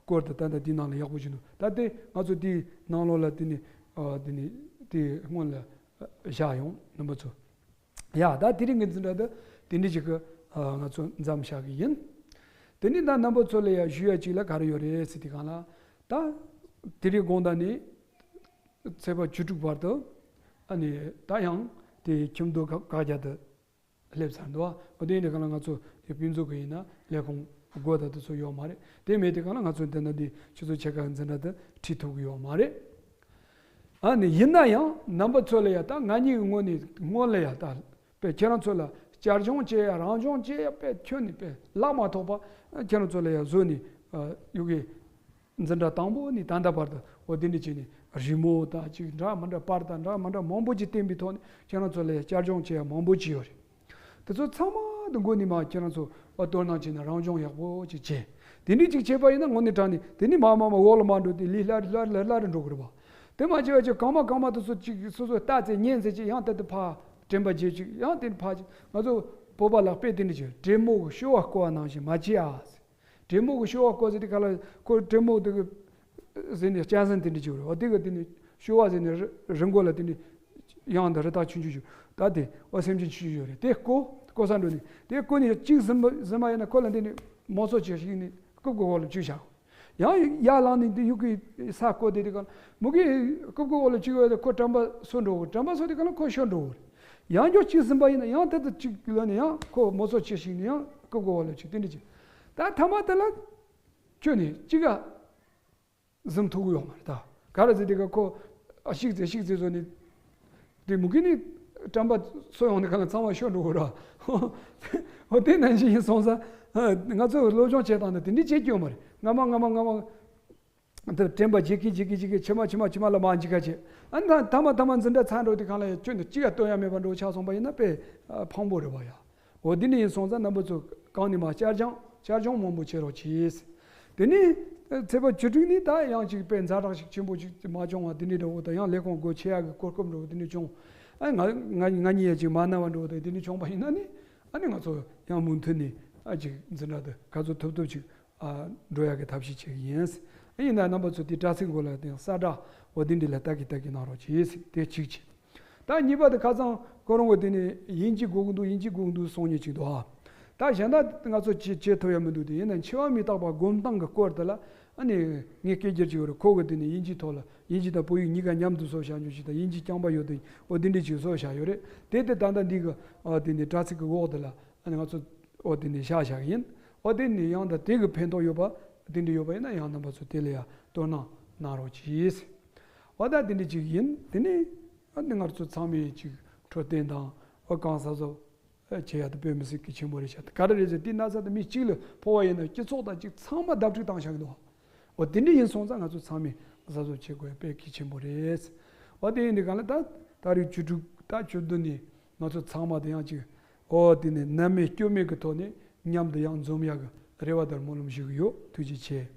སྐོར་དུ་ད་ལྟ་འདི་ནང་ལ་ཡག་པོ་ཞུ་འདུག་ད་དེ་ང་ཚོ་དེའི་ནང་ལོགས་ལ་དེ་ནི་དེ་ནི་དེ་སྔོན་ལ་བཞག་ཡོང་རྣམ་པ་ཚོ། ཡ་ད་དེ་རིང་གི་འཛིན་གྲྭ་འདི་དེ་འདྲ་ཅིག་གི་ང་ཚོ་མཚམས་བཞག་གི་ཡིན། དེ་ནི་ད་རྣམ་པ་ཚོ་ལ་ཡ་ཞུ་ཡ་ཅིག་ལ་ག་རེ་ཡོད་རེད་ཟེར་དུས་གང་ལ། ད་དེ་རིང་དགོང་དག་ནས་ཚེས་པ་བཅུ་དྲུག་བར་དུ་ཨ་ནི་ད་ཡང་དེ་ཁྱིམ་སྡོད་བཀའ་བཀའ་རྒྱ་དེ་སླེབས་ཚར་འདུག་བ། འོ་དེ་ཡིན་དུས་གང་ལ་ང་ཚོ་དེ་དཔེ་མཛོད་ཀྱི་ཡིན་ན་ལས་ཁུངས་སྒོ་ད་དེ་ཚོ་ཡོད་མ་རེད། དེ་མེད་དུས་གང་ལ་ང་ཚོ་འདི་ན་འདི་ཆུ་ཚོད་ཕྱེད་ཀ་འཛིན་གྲྭ་དེ་ཁྲིད་ཐུབ་ཀྱི་ཡོད་མ་རེད། ཨ་ནི་ཡིན་ན་ཡང་རྣམ་པ་ཚོ་ལ་ཡ་ད་ང་གཉིས་ཀྱི་ངོས་ནས་སྔོན་ལ་ཡ་ད་དཔེ་ཁྱེད་རང་ཚོ་ལ་བསྐྱར་སྦྱོང་བྱེད་ཡ་རང་སྦྱོང་བྱེད་ཡ་དཔེ་ཁྱོན་ནས་དཔེ་ལག་མ་ཐོགས་པ་ཁྱེད་རང་ཚོ་ལ་ཡ་བཟོས་ནས་ཡོད་གི་འཛིན་གྲྭ་དང་པོ་ནས་ད་ལྟ་བར་དུ་འོ་དེ་འདྲ་བྱས་ནས་རི་མོ་དང་ཅིག་འདྲ་མི་འདྲ་པར་དང་འདྲ་མི་འདྲ་མང་པོ་ཅིག་བསྟན་པའི་ཐོག་ནས་ཁྱེད་རང་ཚོ་ལ་ཡ་བསྐྱར་སྦྱོང་བྱེད་ཡ་མང་པོ་ཅིག་ཡོད་རེད། དེ་ཚོ་ཚང་མ་དུ་འགོ་ནས་མ་ཁྱེད་རང་ཚོ་འོ་དོ་སྣང་བྱས་ནས་རང་སྦྱོང་ཡག་པོ་ཅིག་བྱས། དེ་འདྲ་ཅིག་བྱས་པ་ཡིན་ན་དངོས་གནས་དྲང་གནས་དེ་ནས་མ་མ་མ་འོག་ལ་མ་འགྲོ་དེ་ལས་སླ་རི་སླ་རི་སླ་རི་སླ་རི་འགྲོ་གི་རེད་པ། དེ་མ་བྱས་པ་ཅིག་གང་མ་གང་མ་དེ་ཚོ་ཅིག་སོ་སོ་ལྟ་ཚེ་ཉན་ཚེ་ཅིག་ཡང་དེ་དུ་ཕ་དྲན་པ་བརྗེད་ཅིག་ཡང་དེ་ཕ་ཅིག་ང་ཚོ་བོད་པ་ལ་དཔེ་དེ་འདྲ་ཅིག་དྲེད་མོང་གི་སྐྱོ་བ་བསྐོར་བ་ནང་བཞིན་མ་བྱེད་ཨ། དྲེད་མོང་གི་སྐྱོ་བ་བསྐོར་ཟེར་དེ་ག་ལ་ཁོ་དྲེད་མོང་དེ་གི་ཟེར་ནས་སྐྱ་ཟན་དེ་འདྲ་ཅིག་རེད་བ། དེ་གི་དེ་ནས་སྐྱོ་བ་ཟེར་ནས་རི་རི་མགོ་ལ་དེ་ནས་གཡང་དང་རི་དྭགས་ཆུང་ཆུང་ཅིག་ད་དེ་བ་སེམས་ཅན་ཆུང་ཆུང་ཡོད་རེད། དེ་བསྐོར་བསྐོར་ས་འགྲོ་ནས་དེ་བསྐོར་ནས་གཅིག་ཟིན་པ་ཟིན་པ་ཡིན་ན་ཁོ་ལ་འདི་ནས་མོ་སོ་ཆེ་ཞིག་ནས་རྐུབ་ཀྱི་འོག་ལ་བཅུག་བཞག་ཡང་ཡར་ལངས་ནས་འདི་ཡུག་གི་ས་བསྐོར་དེ་དེ་ག་མུ་གེ་རྐུབ་ཀྱི་འོག་ལ་བཅུག་ཡོད་དེ་ཁོ་དྲན་པ་སོ་འགྲོ་གི་དྲན་པ་སོ་དེ་ག་ལ་ཁོ་ཤོར་འགྲོ་གི་རེད། ཡང་བསྐྱར་གཅིག་ཟིན་པ་ཡིན་ན་ཡང་དེ་ལྟར་གཅིག་ལ་ནས་ཡང་ཁོ་མོ་སོ་ཆེ་ཞིག་ནས་ཡང་རྐུབ་ཀྱི་འོག་ལ་བཅུག་དེ་འདྲ་བྱས། ད་ཐ་མ་དེ་ལ་ཁྱོད་ནས་གཅིག་ག་ཟིན་ཐུབ་ཀྱི་ཡོད་མ་རེད་ད། ག་རེ་ཟེར་དེ་ག་ཁོ་ ཨ་ཤིག་ཙེ་ཤིག་ཙེ་བཟོ་ནི། དེ་མུ་གེ་ནི་དྲན་པ་གསོ་ཡོང་ནི་ག་ལ་ཚང་མ་ཤོར་འགྲོ་གི་ར། འོ་དེ་ནང་བཞིན་ཡིན་སོང་ཙང་། ང་ཚོ་སློབ་སྦྱོང་བྱེད་སྟངས་ནི་དེ་འདྲའི་བྱེད་རྒྱུ་ཡོད་མ་རེད། སྔ་མ་སྔ་མ་སྔ་མ། དེ་དྲན་པ་ཇེ་སྐྱིད་ཇེ་སྐྱིད་ཇེ་སྐྱིད། ཕྱི་མ་ཕྱི་མ་ཕྱི་མ་ལ་མར་འཇིག་ག་བྱེད། ཨ་ནི་ད་མཐའ་མ་མཐའ་མ་འཛིན་གྲྭ་ཚར་འགྲོ་དུས་སྒང་ལ་ཡང་ཁྱོན་ནས་གཅིག་ཡང་སྟོན་ཡ་མེད་པ་འགྲོ་ཆགས་སོང་པ་ཡིན་ན་དཔེ་ཕངས་པོ་རེད་པ་ཡ། འོ་འདི་འདྲ་ཡིན་སོང་ཙང་རྣམ་པ་ཚོ་གང་ནས་མ་བསྐྱར་སྦྱོང་བསྐྱར་སྦྱོང་མང་པོ་བྱེད་རོགས་གྱིས། དེ་ནས་ཚེས་པ་བཅུ་དྲུག་ནས་ད་ཡང་ཅིག་དཔེ་ཛ་དྲག་ཞིག་ཆེན་པོ་ཅིག་མ་བྱུང་བ་དེ་འདྲ་འགྲོ་འོ་ད་ཡང་ལས་ཁུངས་སྒོ་ཕྱེ་ཡག་གི་གོ་སྐབས་འགྲོ་འོ་དེ་འདྲ་བྱུང་། ཨ་ང་ང་ང་གཉིས་ཡ་ཅིག་མ་ན་བ་འགྲོ་འོ་ད་དེ་འདྲ་བྱུང་པ་ཡིན་ན་ནི། ཨ་ནི་ང་ཚོ་ཡང་མུ་མཐུད་ནས་ཨ་ཅིག་འཛིན་གྲྭ་དེ་ག་ཚོད་ཐུབ་ཐུབ་ཅིག་ཨ་འགྲོ་ཡག་གི་ཐབས་ཤེས་བྱེད་ཀྱི་ཡིན། ཨ་ཡིན་ན་རྣམ་པ་ཚོ་དེ་དྲ་ཚིགས་སྐོར་ལ་དེ་ཡང་གསལ་བསྒྲགས་འོ་དེ་འདྲ་ལ་ལྟ་གི་ལྟ་གི་གནང་རོགས་གྱིས། དེ་གཅིག་བྱས། ད་གཉིས་པ་དེ་ཁ་སང་ཁོ་རང་གི་དེ་ནས་དབྱིན་ཇི་དགོས་ཀྱི་འདུག་དབྱིན་ཇི་དགོས་ཀྱི་འདུག་གསུང་མཁན་ཅིག་འདུག་ཨ། ད་གཞན་དག་ང་ཚོ་བྱེད་བྱེད་ཐུབ་ཡ་མི་འདུག་དེ་ཡིན་ན་འཆི་བ་མི་རྟག་པ་སྒོམ་སྟངས་ཀྱི་སྐོར་དེ་ལ་ཨ་ནི་ངས་སྐད་སྒྱུར་བྱས་ཡོད་རེད། ཁོ་གི་དེ་ནས་དབྱིན་ཇིའི་ཐོག་ལ་དབྱིན་ཇི་དང་བོད་ཡིག་གཉིས་ཀ་མཉམ་དུ་བཟོ་བཞག་རྒྱུ་ཞིག་དང་དབྱིན་ཇི་རྐྱང་པ་ཡོད་དེ་འོ་དེ་འདྲས་ཅིག་བཟོ་བཞག་ཡོད་རེད། དེ་དེ་ད་ལྟ་འདི་གི་ཨ་དེ་ནས་དྲ་ཚིགས་ཀྱི་འོག་དེ་ལ་ཨ་ནི་ང་ཚོ་འོ་དེ་ནས་བཞག་བཞག་གི་ཡིན། འོ་དེ་ནས་ཡང་ད་དེ་གི་ཕན་ཐོགས་ཡོད་པ་དེ་འདྲས་ཡོད་པ་ཡིན་ན་ཡང་རྣམ་པ་ཚོ་དེ་ལ་ཡང་དོ་སྣང་གནང་རོགས་གྱིས། འོ་ད་དེ་འདྲས་ཅིག་ཡིན། དེ་ནས་ཨ་ནི་ང་ཚོ་ཚང་མས་ཅིག་འཕྲོད་བསྟེན་དང་འོ་གང་ཟག་བཟོ་བྱེད་ཡ་དེ་དཔེ་མི་སྲིད་གལ་ཆེན་པོ་རེད་ཤག་ག་རེ་རེད་ཟེར་དེ་ན་ཚ་དེ་མི་གཅིག་ལ་ཕོག་པ་ཡིན་ན་སྤྱི་ཚོགས་དང་གཅིག་ཚང་མ་བརྡབ་གཅིག་བཏང་བཞག་གི་འདུག་འོ་དེ་འདྲ་ཡིན་སོང་ཙང་ང་ཚོ་ཚང་མས་གཟབ་གཟབ་བྱེད་དགོས་དཔེ་གལ་ཆེན་པོ་རེད། འོ་དེ་ཡིན་དུས་གང་ལ་ད་ད་རེས་བཅུ་དྲུག་ད་བཅུ་བདུན་ནས་ང་ཚོ་ཚང་མ་དེ་ཡང་ཅིག་འོ་དེ་ནས་ནད་མེད་སྐྱོན་མེད་ཀྱི་ཐོག་ནས་མཉམ་དུ་ཡང་འཛོམས་ཡག་གི་རེ་བ་དང་སྨོན་ལམ་ཞུ་གི་ཡོད། ཐུགས་རྗེ་ཆེ།